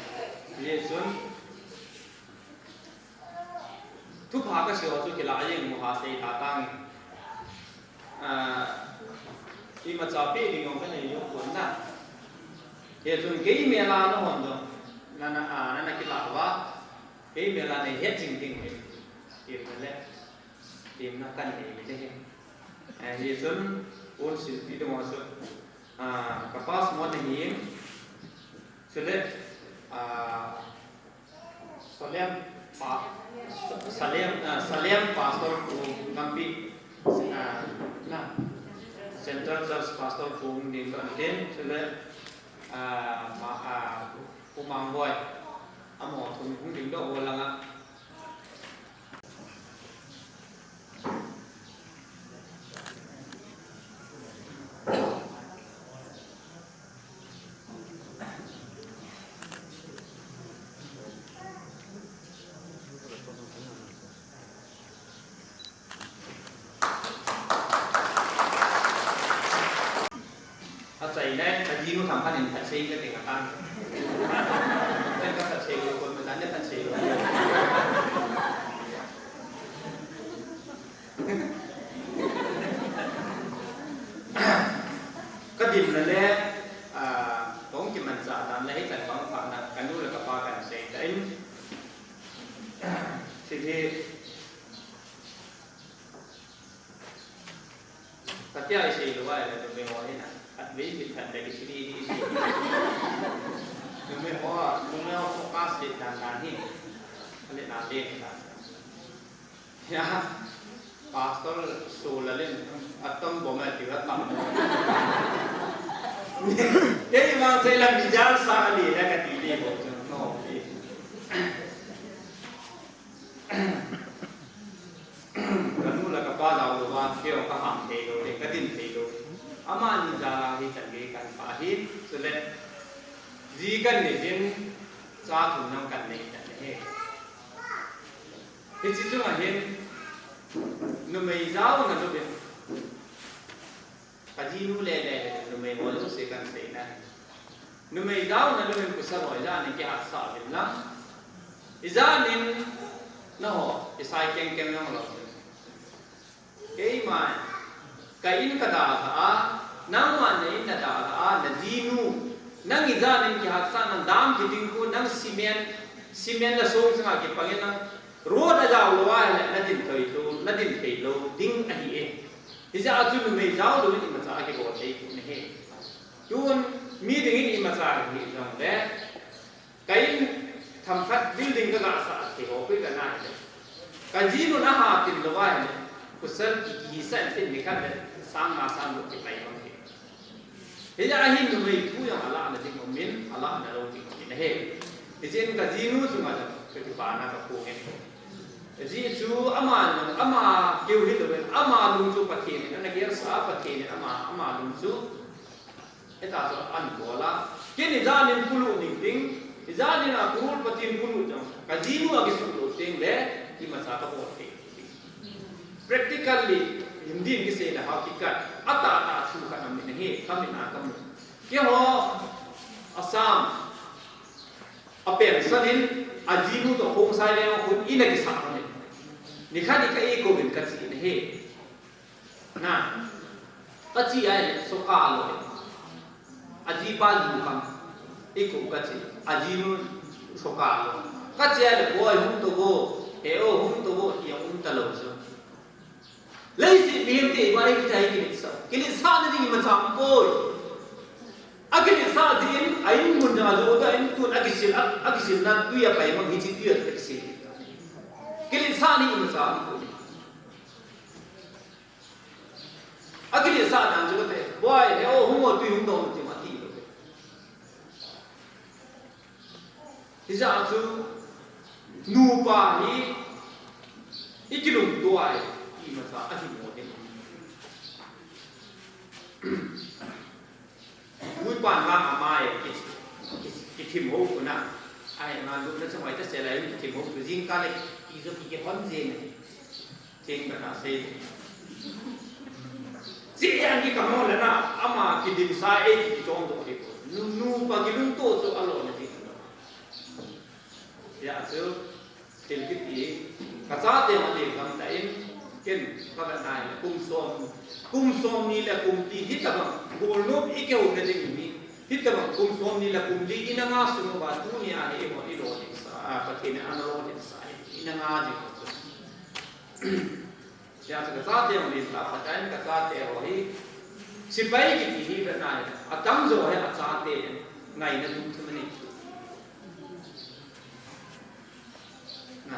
Hijeh chun, thupha kasei ho chu kilah jeng mo ha sei ta tang. Ah, imacha pe ding jong kanei jong pon na. Hijeh chun kei mel a nahon jong, nana, ah, nana kilah uva, kei mel a nei het jing ding uvin. Kei mel le. Temna kan nei ni te hi. Eh, hichun, pon silpi ding ho chu, ah, ka pass mo na hi, chule, ah, Salem pa-, Salem, ah, Salem Pastor Pu Lampi, ah, na, Central Church Pastor Pu hung ding doh in tin, chule, ah, ma, ah, Pu Mangboi, amaho thum hung ding doh bol langa. Achaina, ajinu tham khat in phatsei kati ngai tan. Ken ka phatsei lou, kon ma tan ne phatsei lou. Ka dimna le, ah, kong kimanchah dan le hichan bang phatna, ka nu le ka pa kan sei tan. Hiche hi, ka tia i sei lou a, le numei ho hi na, khatvei mit khat le kichili hi i sei. Numei ho, numei ho focus le dan dan hi. Ale na le dan. Ya, Pastor Solalin, atom bomb a tirat mang. Kei mang sei la bijal sa ali la kati le bo, no. Ka nu le ka pa jao lou va, kei jong ka ham thei lou, ka din thei lou. Amani jal a hi chan gei kan pa hi, chule ji kan nei jin, cha thum jong kan nei tan ahi. Hiche chunga hin, numei jaona lou in, ka jinu le le, numei ho jouse kan seina. Numei jaona lou in pasal ho ijat in kihatsah uvin lang. Ijat in nangho, isei keng keng nang lou. Keima, ka in ka dalha a, nangma na in na dalha a, na jinu, nang ijat in kihatsah nang dam kiti khu, nang cement, cement la song chunga kipang in nang, road a jao lou a le, na din thei lou, na din thei lou ding ahi e. Hijeh a chu numei jao lou in imacha a kibol thei khu na hi. Tun, mi ding in imacha hi jong le, ka in themkhat building ka gasah thei ho khu ka na hi. Ka jinun a ha tin lou a hi. Pasal ki, kihisah in tin nikhat le sang nga sang lou kipai mang hi. Hijeh a hin numei thu jong alahna ding um in, alahna lou ding um in ahi. Hijeh in ka jinu chunga jong ka kipana ka phong e. Ajeh chu ama jong, ama keu hilou in, ama lung chu Pathen in ana gelsah a, Pathen in ama, ama lung chu Hita chu an bol a. Ken ijat in kulu ning ding, ijat in a crorepati in kulu jong, ka jinu a kisuh lou teng le, imacha ka bol thei. Practically, Hindi in kisei le ha kikat, atah tah thu khat amin ahi, ka min a ka mu. Keiho, Assam, a pension in, a jinu toh Khongsai Leng a khun in a kisah ahi. Nikhat in ka eikou in ka che in ahi. Na, ka che a le, sohkha lou. A jipa ju kham, eikou ka che, a jinu sohkha lou. Ka che a le, boi hung tou vo, he o hung tou vo, tia um talou chu. Leiset mihem te iba hi kita hi kiletsah. Kiletsahna ding imacha um poi. A kiletsah jeh in, a in mun a jo ta in tun a kisil, a, a kisilna tui a pai mang hiche tui a kisil. Kiletsahna imacha um poi. A kiletsah dan chu kate, boi, he o, hung o, tui hung dong, ti ma ti lo. Hijeh chu, nupa hi, i kilungto a, imacha, ahi mo ding. Nupa nga ama e, ki, ki, kithim ho kuna. Ai, nga lupna chang hoi ta se lai, kithim ho chu jingkah le, ki jo ki, kihon jeng. Thing kana sei. Chi yang ki kamo le na, ama kidimsa e ki chong to di ko. Nu, nupa kilungto chu alona di ko. Ya chu, thil kiti, ka chate ma te gam ta in, ken, ka ga nai, kum som, kum som ni le kum li hi ta bang, golnop i kihou na ding ni, hi ta bang, kum som ni le kum li, in a nga sung uva, tunia hi i mo, i lo ding sa, a, Pathen in ana lo ding sa, in a nga ding chu. Hijeh chun kachate hung len tah, phatah in kachate ho hi, sepai kiti hi vetna hi, atamjo hi achate ngaina lungthim anei. Na.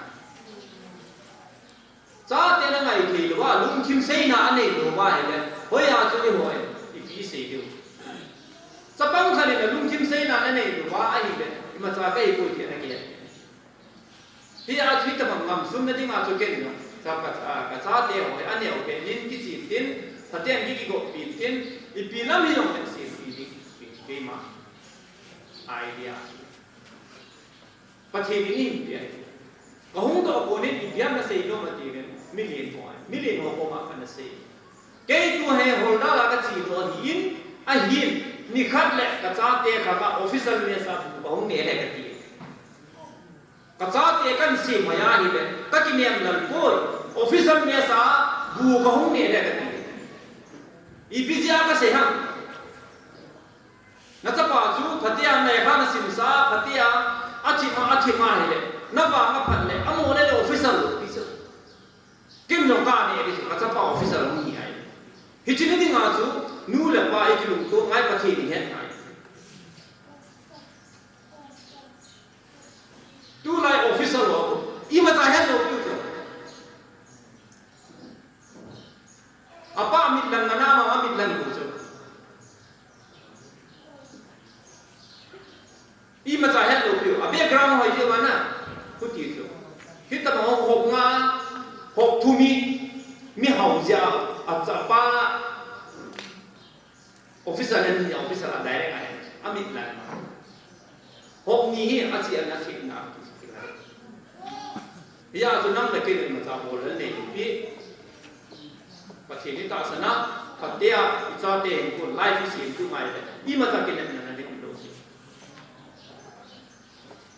Chate na ngai thei louva, lungthim seina anei louva ahile, hoiya chu eiho hi ipi sei diu. Chapang khat in alungthim seina nanei louva ahile, imacha kahipoi ti ana kihe. Hijeh chun hitobang ngam sumna dinga chu ken jong, ka, ka, kachate ho hi aneo pen in kichen tin, phaten ki, kigop pen tin, ipi lam hijongle sempi ding, keima idea. Pathen in eihin peh ahi. Kahung doh a konin ipi ham nasei nom atiuvin, milen ho ahi. Milen ho koma kana sei. Kei tua hi Howraghat a kache doh ahin, ahin, nikhat le kachate khat a official mess a bu kahung ne le kati. Kachate kahin sem mai ahile, kakinem lel poi, official mess a bu kahung ne le kati. Ipi jeh a kasei ham. Nachapa chu phatea lekha nasimsa, phatea athima, athima ahile, navang aphat le, amol le official lo ti chu. Ken jong kane ti chu, kachapa official hung hi ahi. Hiche ni dinga chu, nu le pa ikilungto ngai Pathen in ahet ngai. Tulai official ho, imacha het lou piu chu. Apa mit lang nana ma mit lang lou chu. Imacha het lou piu, a background hoi jeh mana, khuti chu. Hitobang hop nga, hop thum hi, mihao jeh a, achapa, official ahi, official a direct ahi, amit lang. Hop ni hi, achi ana thip na. Hijeh chun nang le kei le imacha bol le nei pi. Pathen itahsan a, phatea, ichate hinkho, life isem tu ngai le, imacha kinepna nading umlou se.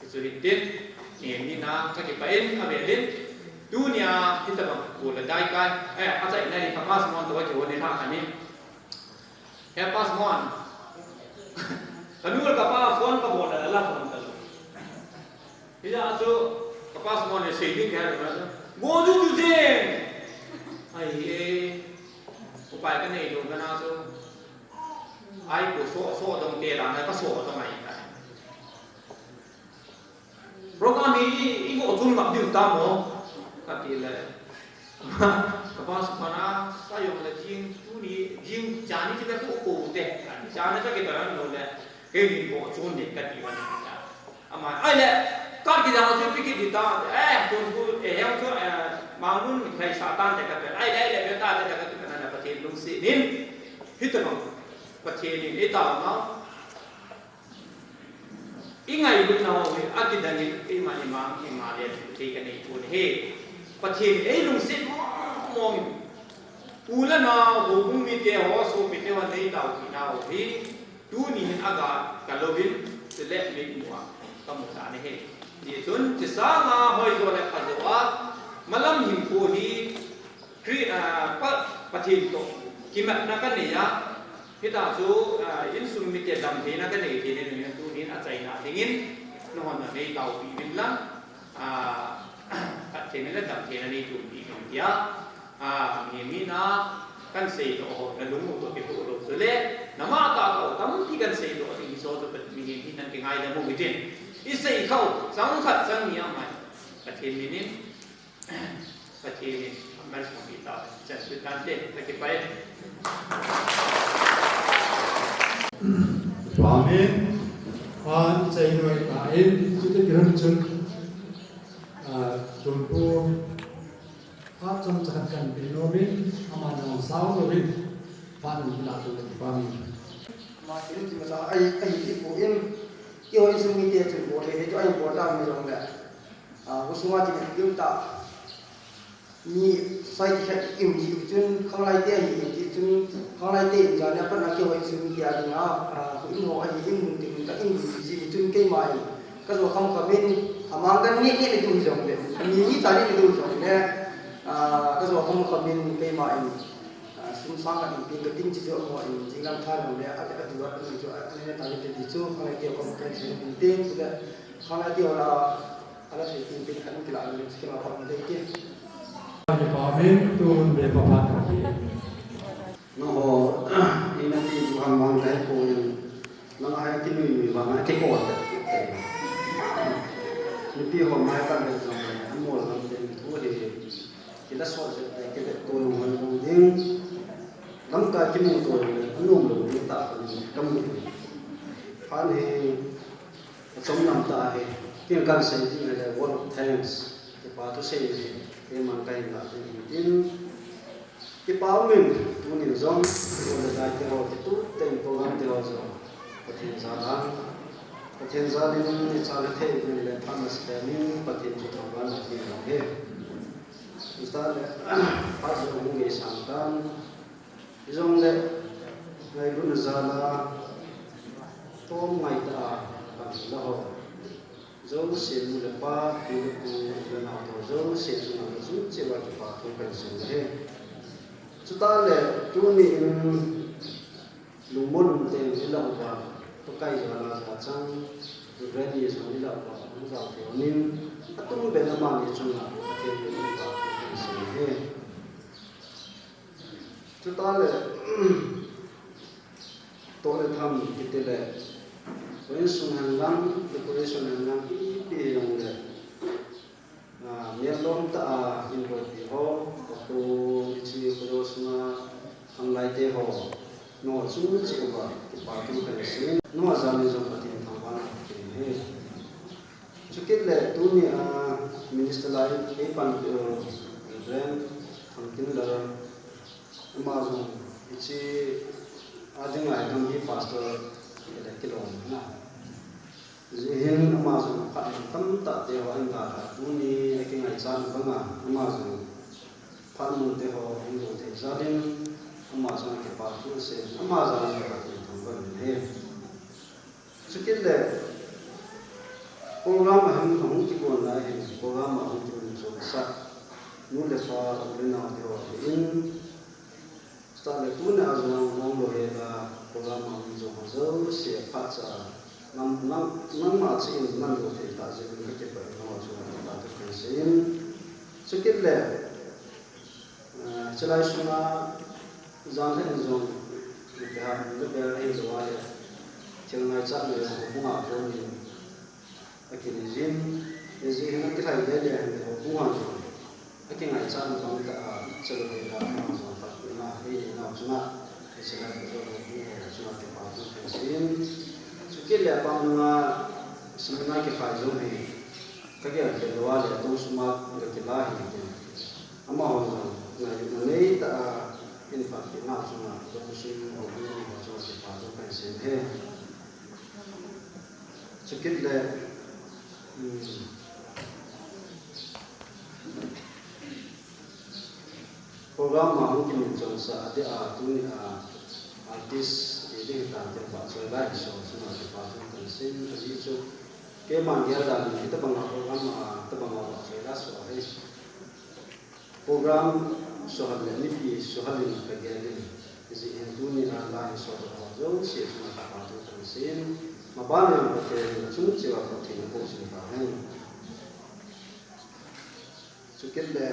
Hichu hitin, Nehemiah in a, kakipah in, avel in, tunia, hitobang, bol le dai kai, eh, achaina hi, ka Pastor Mon toh kihou ni lhah khat in. He Pastor Mon. Kanu le kapa phone kabol le, ala phone talou. Hijeh chun, ka Pastor Mon in sei ding kahe lou na chu. Go ju ju jeng. Ai, eh. Upai kanei lou kana chu. Ai, ko so, so dong te la, na ka so dong ai ta. Program hi i, i go chun ngap diu tam mo. Kati le. Ka Pastor Mon a, sa jong le jing, tuni, jing, jani chu le ko ko te. Jani sa kita lou le. Kei hin go chun nei kati uva. Ama, ahile, ka kidang chu pi kiti ta, eh, chun ku, eh, yang chu, eh, Mangun khai sa tan te kati. Ahile, ahile, ve ta te kati, kana na Pathen lungset in. Hitobang. Pathen in, i taona. I ngailutna ho hi, akidang in, ima, ima, ima le, thei kanei pon ahi. Pathen, ei lungset mong mong in. U le nao, houbung mite ho, sopite ho, nei taopina ho hi. Tuni hin aga kalouvin, chule mitmu a kamu tan ahi. Hijeh chun, hiche sanga hoijo le phajo a, malam hinkho hi, Chri-, ah, Pa, Pathen toh, kimatna kanei a, hita chu, ah, insung mite damtheina kanei thei na, tuni hin achaina dingin, nahon nanei taopi uvin lang, ah, phattheina le damtheina nei tumpi uvin tia, ah, mi, mi na, Kan seidoh ho, nalung u toh kitoh lou chule, nama tah tah u tampi kan seidoh ding hiche chu mihem hin nang kingaidam u hitin. I sei khah u, chang khat chang ni a mai. Pathen min in, Pathen in, amen song pi ta, chan chu tante, kakipah e. Amen. An chai noi ta in, chute kiran chun, ah, chun pu, Phat chomcha khat kahin pe nom in, aman jong sao louvin, phat in kila tou kati pam in. Ama tin chomcha ahi, ahi ti pu in, keiho insung mite chun bol le, hichu ahin bol ta mi jong le. Ah, khosung a tin diu ta. Mi society khat i um ji chun, khanglai te ahi in ti chun, khanglai te in jana pat na keiho insung mite a dinga, ah, khu in ho ahi in mun ti mun ta in mun ti ji chun keima in. Ka jo kham kham in, amang kan ni ni le tu jong le. Ni ni ta ni le tu jong le. Ah, ka jo kham kham in keima in. Ah, sum sang kan in pin ka ting chi jo mo in, jing lam tha lo le, a, a tu a tu jo, a ne ta ni te di chu, khanglai te kham kan thei in tin, chu le. Khanglai te la, ala thei tin pin kan kila le, chu ke ma kham le ke. Kipa uvin, tun be pa phat ka ti. Nangho, ina ti duhan vang kahe poi, nang hai kinui nui vang a kiko ta. Nipi ho mai ka le jong le, amol lam te thu hi, kila so je, kila to nung hoi nung ding. Lamkai kimu to le, anom lo ding ta ka ni, kamu. Phat hi, Achom lam tah hi, ken kan sei ding ahile word of thanks, kipa thu seina hi, keiman kahin lah ding ahin tin. Kipa umin, tunin jong, keiho le dai keiho, kitup tah in program keiho jong, Pathen jal a, Pathen jal in icha le thei uvin le phat masa pen in, Pathen chu thangvah in ahin lang e. Icha le, phat jong hung gei sang tan, Hijongle, ngailutna jal a, tom ngai tah a, pan la ho. Jouse nu le pa, pi le pu, u le nao ho, jouse chunga chun cheh uva kipa thu kahin sei e. Chutah le, tuni in, lungmon um tah in i lah uva, Pakai jal a jachang, Reverend ni jong i lah uva, hung jao thei un in, atum ben amani chunga, Pathen in kipa thu kahin sei e. Chutah le, toh le tham kiti le, insung hen lang, decoration hen lang, ipi jong le, ah, melom tah a, in boipi ho, ka pu, i chi, ka jo sunga, ang lai te ho, nangho chung cheh uva, kipa thu kahin sei, nangho jal in jong Pathen thangvah in ahin tin ahi. Chukit le tuni a minister lai eipanpi u Reverend Thangtinlal, ama jong hiche a dinga hi Gambih pastor le kilom na. Hijeh hin ama jong phat tamtah te ho ahin dalha, tuni a kingaichat banga ama jong phat mun te ho ahin jo thei jal in ama jong kipa thu asei, ama jal in Pathen thangvah in ahi. Chukit le, program a hin ahung kigonna hin, program a hung kimin chonsah, nu le pa, u le nao te ho ahin, chutah le tuni a jong nang lo he la, program a hung jong ho jouse phat cha, nang, nang, nangma cheh in nang lo thei tah jeh in kakipah in nangho chunga kipa thu kahin sei in. Chukit le, Ah, chulai sunga jang lheh in jong, ipi ham, ipi ham ahilou a le, thil ngaichat le houbung a kon in akinei jin, hijeh hin akilhai le le hin houbung a jong akingaichat na bang tah a, chulai a ama jong phatna eina nau chunga, hiche lai houbung ho chunga kipa thu kahin sei in, chukit le apam langa seminar kikhai jong hi, kagel khel lou a le, atong suma gakila hin tin. Amaho jong, ngailutna nei tah a, in phatpina chunga, atong sum houbung ho chunga kipa thu kahin sei e. Chukit le, um, program a hung kimin chonsah a dia tuni a artist ti ding hitam tin Vahchoilai Hiso chunga kipa thu kahin sei in, ajeh chu keiman gel dan in hitobang a program a, hitobang a Vahchoilai Hiso hi. Program suhal le mipi suhal in kagel in, hijeh hin tuni a la hi sodoh ho jouse chunga kipa thu kahin sei in, maban a jong Pathen in achung cheh uva Pathen in apohsah tahen. Chukit le,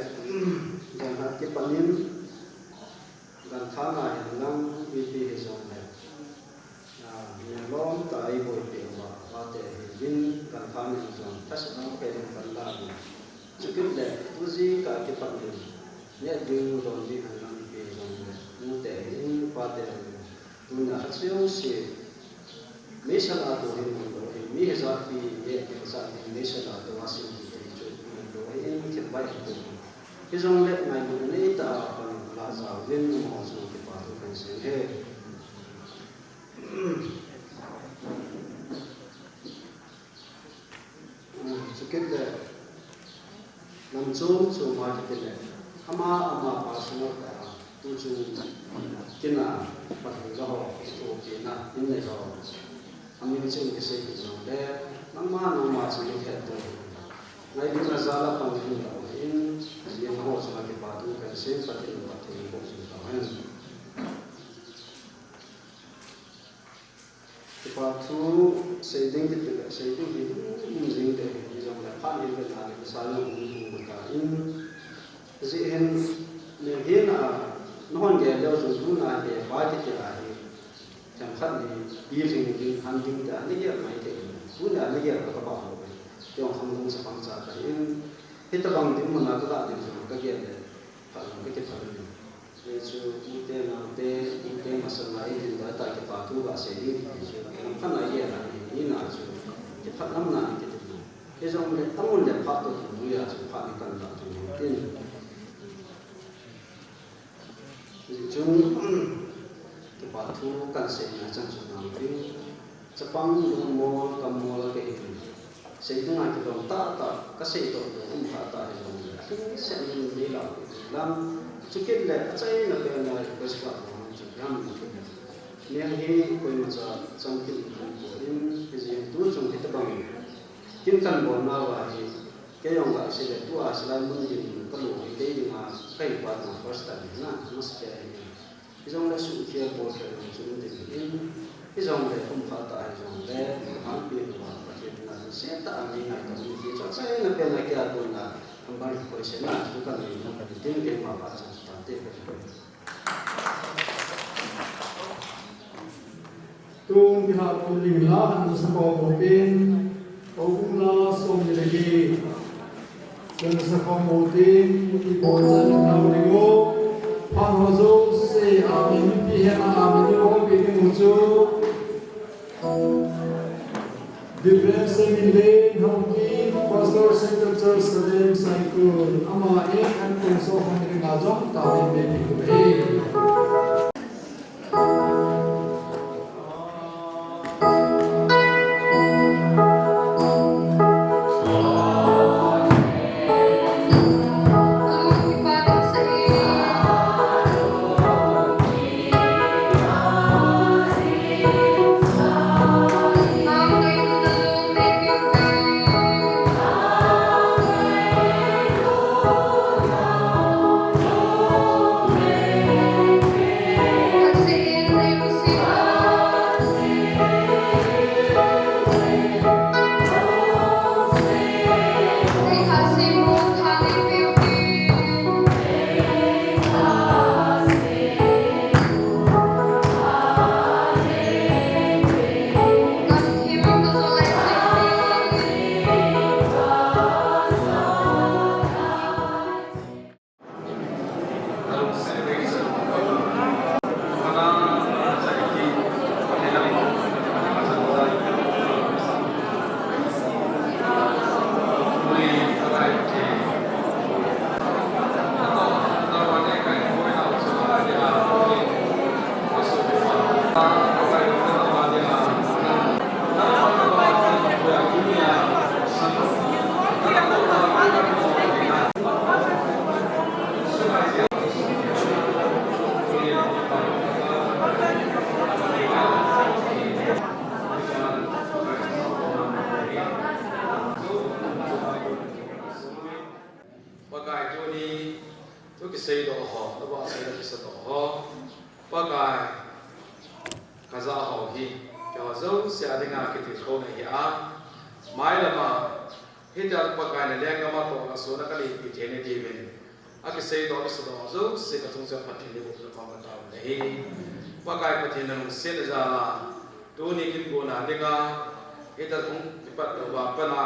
janhi kipat in, gancha na hin lang mipi hijongle, Ah, melom tah a eiboipi uva, pate hiuvin, gancha nin jong, thase tah a kei ding kan la uvin. Chukit le, tu jeh a kipat in, neh ding, don ding, han lam ipi jongle, nute hin, pate hin, tuna khat jouse, meisel a tou hin mun lou hin, mi hijat pi, neh ding, jat ding, meisel a tou a sim ding, ti chu, mun lou hin, thil bai hin tou. Hijongle, ngailutna nei tah a pan la jauvin, amaho chunga kipa thu kahin sei e. Chukit le, lam chom chom a kiti le, ama, ama personal tah a, tu chung kin a, Pathen la ho, kithopina, in nei ho, amin ching kisei kit jongle, nangma, nangma ching kithopina, ngailutna jal a pan in la ho in, jing ho chunga kipa thu kahin sei, Pathen, Pathen in bohsah tahen. Kipa thu sei ding kiti le, sei ding hi um um jing te, hijongle phat hi vet na le, kasa jong hung hung ta in. Hijeh hin, nangho hin, nahon gel leu chun tuna hi, pa kiti a hi, themkhat ni, pi ding ding, han ding tia, nagel mai thei. Tuna nagel ka ba lou. Kei jong khangdong chapang cha kahin, hitabang dinmun a kaga ding jong kagel le, phat jong kakiphat in. Hichu, ute naote, ute masanga, i dinga tah kipa thu gasei ding, hichu, lam khat a igel a, hina chu, kiphat lam na, kiti na. Hijongle, amun le phat toh, thu a chu, phat ni kan la chu, tin. Hichun, kipa thu kan seina chan chu, nang tin. Chapang lungmol, kammol kahin. Sei dinga kidong tahtah, kasei doh lou um tahtah hijongle, lungset in nei lau lam. Chukit le, achaina pen a request ka bol chu, ram ni kit. Nang hi koimacha chamkim in bol in, hijeh in tu chung hitabang kin kan bolna uva hi, kei jong gasei le, tua silai mun ding kalu hi, kei dinga, kahin patna first time na, mas kei hi. Hijongle suhkhel bolkhel jong chu um ding ahin, hijongle um kha ta hijongle, lunghanpi uva Pathen in lungset tah a nei ngai tau hite ti chu achaina pen a kei a kona, number koi sena chu kanei nom in tin, keima pa chan chu tante. Tun kilhah tou ding la, an sa ko tin, ko ung la som ni le ki. Kan sa khom u tin, kibol chan nau ding u. Phat ho jouse, amen, mipi hena amen, i bol pi ding u chu. Reverend Semin Lin Haokip, Pastor, Central Church, Salem, Saikul, ama in an kong so khom ding a jong, ta min be pi u hi. Pakai, tuni thu kiseidoh ho, nabahsei na kisadoh ho, Pakai, kaja ho hi, keiho jouse a dinga kitilkhouna ahi a, mailam a, hitia Pakai, na lenggam a toh kasona kaneipi theina diuvin, akiseidoh, kisadoh jouse kachung cheh a Pathen in boh in, kataovin ahi. Pakai Pathen, nalungsetna jal a, tuni kin gonna dinga, hitia hung kipat uva pat a,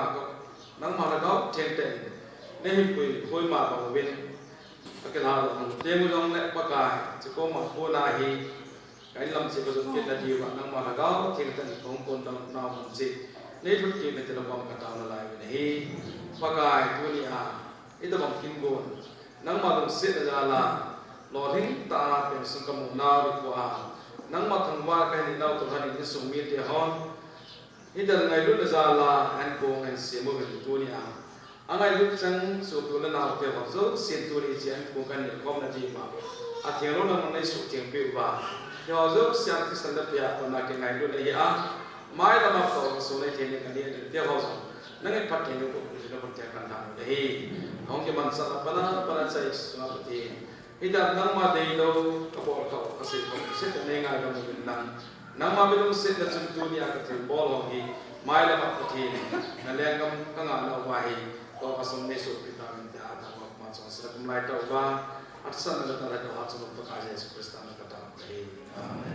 nangma Lhagao Theng tah in, nahin puikhom ma bang uvin, akilhadoh nung teng u jongle Pakai, chukoma kona hi, ka inlam cheh kajot kit na diuva, nangma Lhagao Theng tah in kahung kondoh nau mun cheh, nei lhut kit na diuvin kataona lai uvin ahi. Pakai, tuni a, hitabang kin gon, nangma lungsetna jal a, lolhing tah a peng sung kamu nau nikho a, nangma thangvah kahin nau toh lhon in, insung mite hon, hitia ngailutna jal a, ankong ahin sem uvin tuni a, angailut chang sopi u le naote ho jousen tuni hiche ankong kahin neh khomna diuva, atheng lou lam a nei suhtheng peh uva, keiho jouse a thisan napeh a pat a kingailutna ahi a, mailam a toh kasona thei ding kanei ding teho jong, nangin phatthei naboh in, nahung theng khan tha u ahi. Ahung kimansah a pat a pat a chai sunga Pathen, hitia nangma deilou kabol khah u, kasei khah u, seh tah in nei ngaidam uvin lang. Nangma mi lungsetna chun tuni a kathilbol ho hi, mailam a Pathen, na lenggam kangah nauva hi, toh kasona nei sohpeh tauvin tia, athangvah ma Chang sila kum lai tah uva, athsan le tah le tah uva chang Pakai Jesu Christa min in katang ahi. Amen.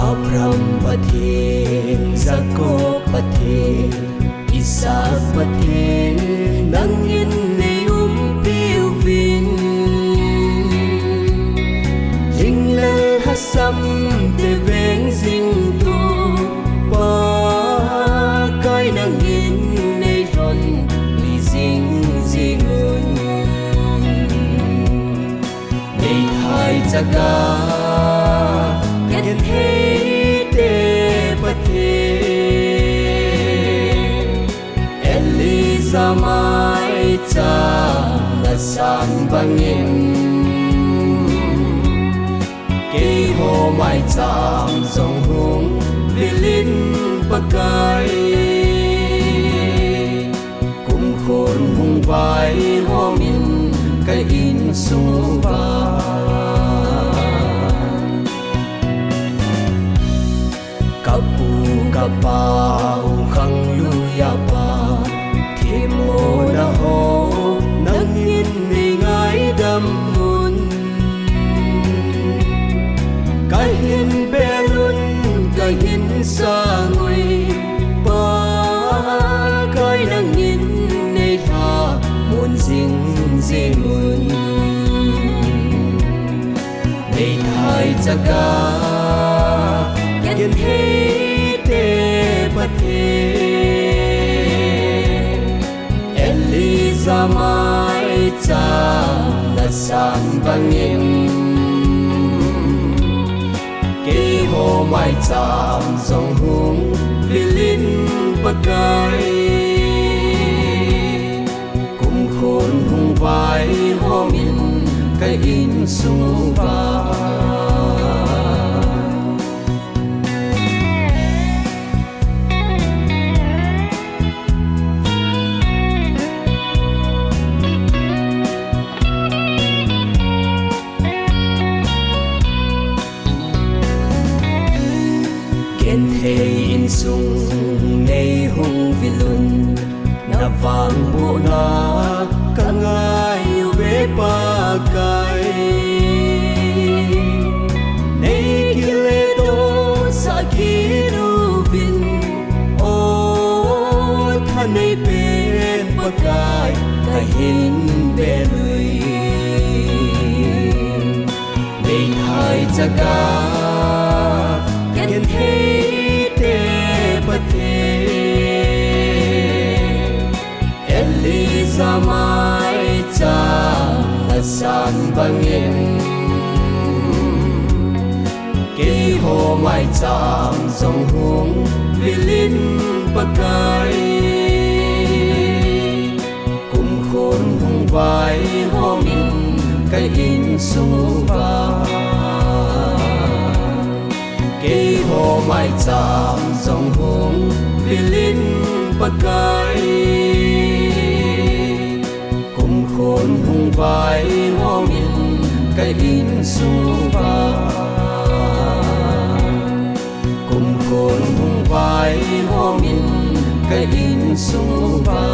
Abraham Pathen, Jacob Pathen, Isaac Pathen, nangin nei umpi uvin. Lhinglel lhasam te veng jing tu Pakai, nangin nei lhonpi jing jing un. Meithai chaga genthei te Pathen, Elijah maicham nasan bangin, keiho maicham jong hung vil in Pakai. Kumkhun hung vaihom in ka insung uva, ka pu ka pau khangluiya pa, themmona ho nangin nei ngaidam un. Ka hin bel un, ka hin sang ui, Pakai, nangin nei lhamon jing jing un. Meithai chaga genthei te Pathen, Elijah maicham nasan bangin, keiho maicham jong hung vil in Pakai. Kumkhun hung vaihom in ka insung uva, genthei insung nei hung vil un, na vangbohna ka ngai uve Pakai. Nei kile dohsah kit uvin, o thanei pen Pakai, ka hin bel ui. Meithai chaga genthei te Pathen, Elijah maicham nasan bangin, keiho maicham jong hung vil in Pakai. Kumkhun hung vaihom in ka insung uva, keiho maicham jong hung vil in Pakai. Kumkhun hung vaihom in ka insung uva, kumkhun hung vaihom in ka insung uva,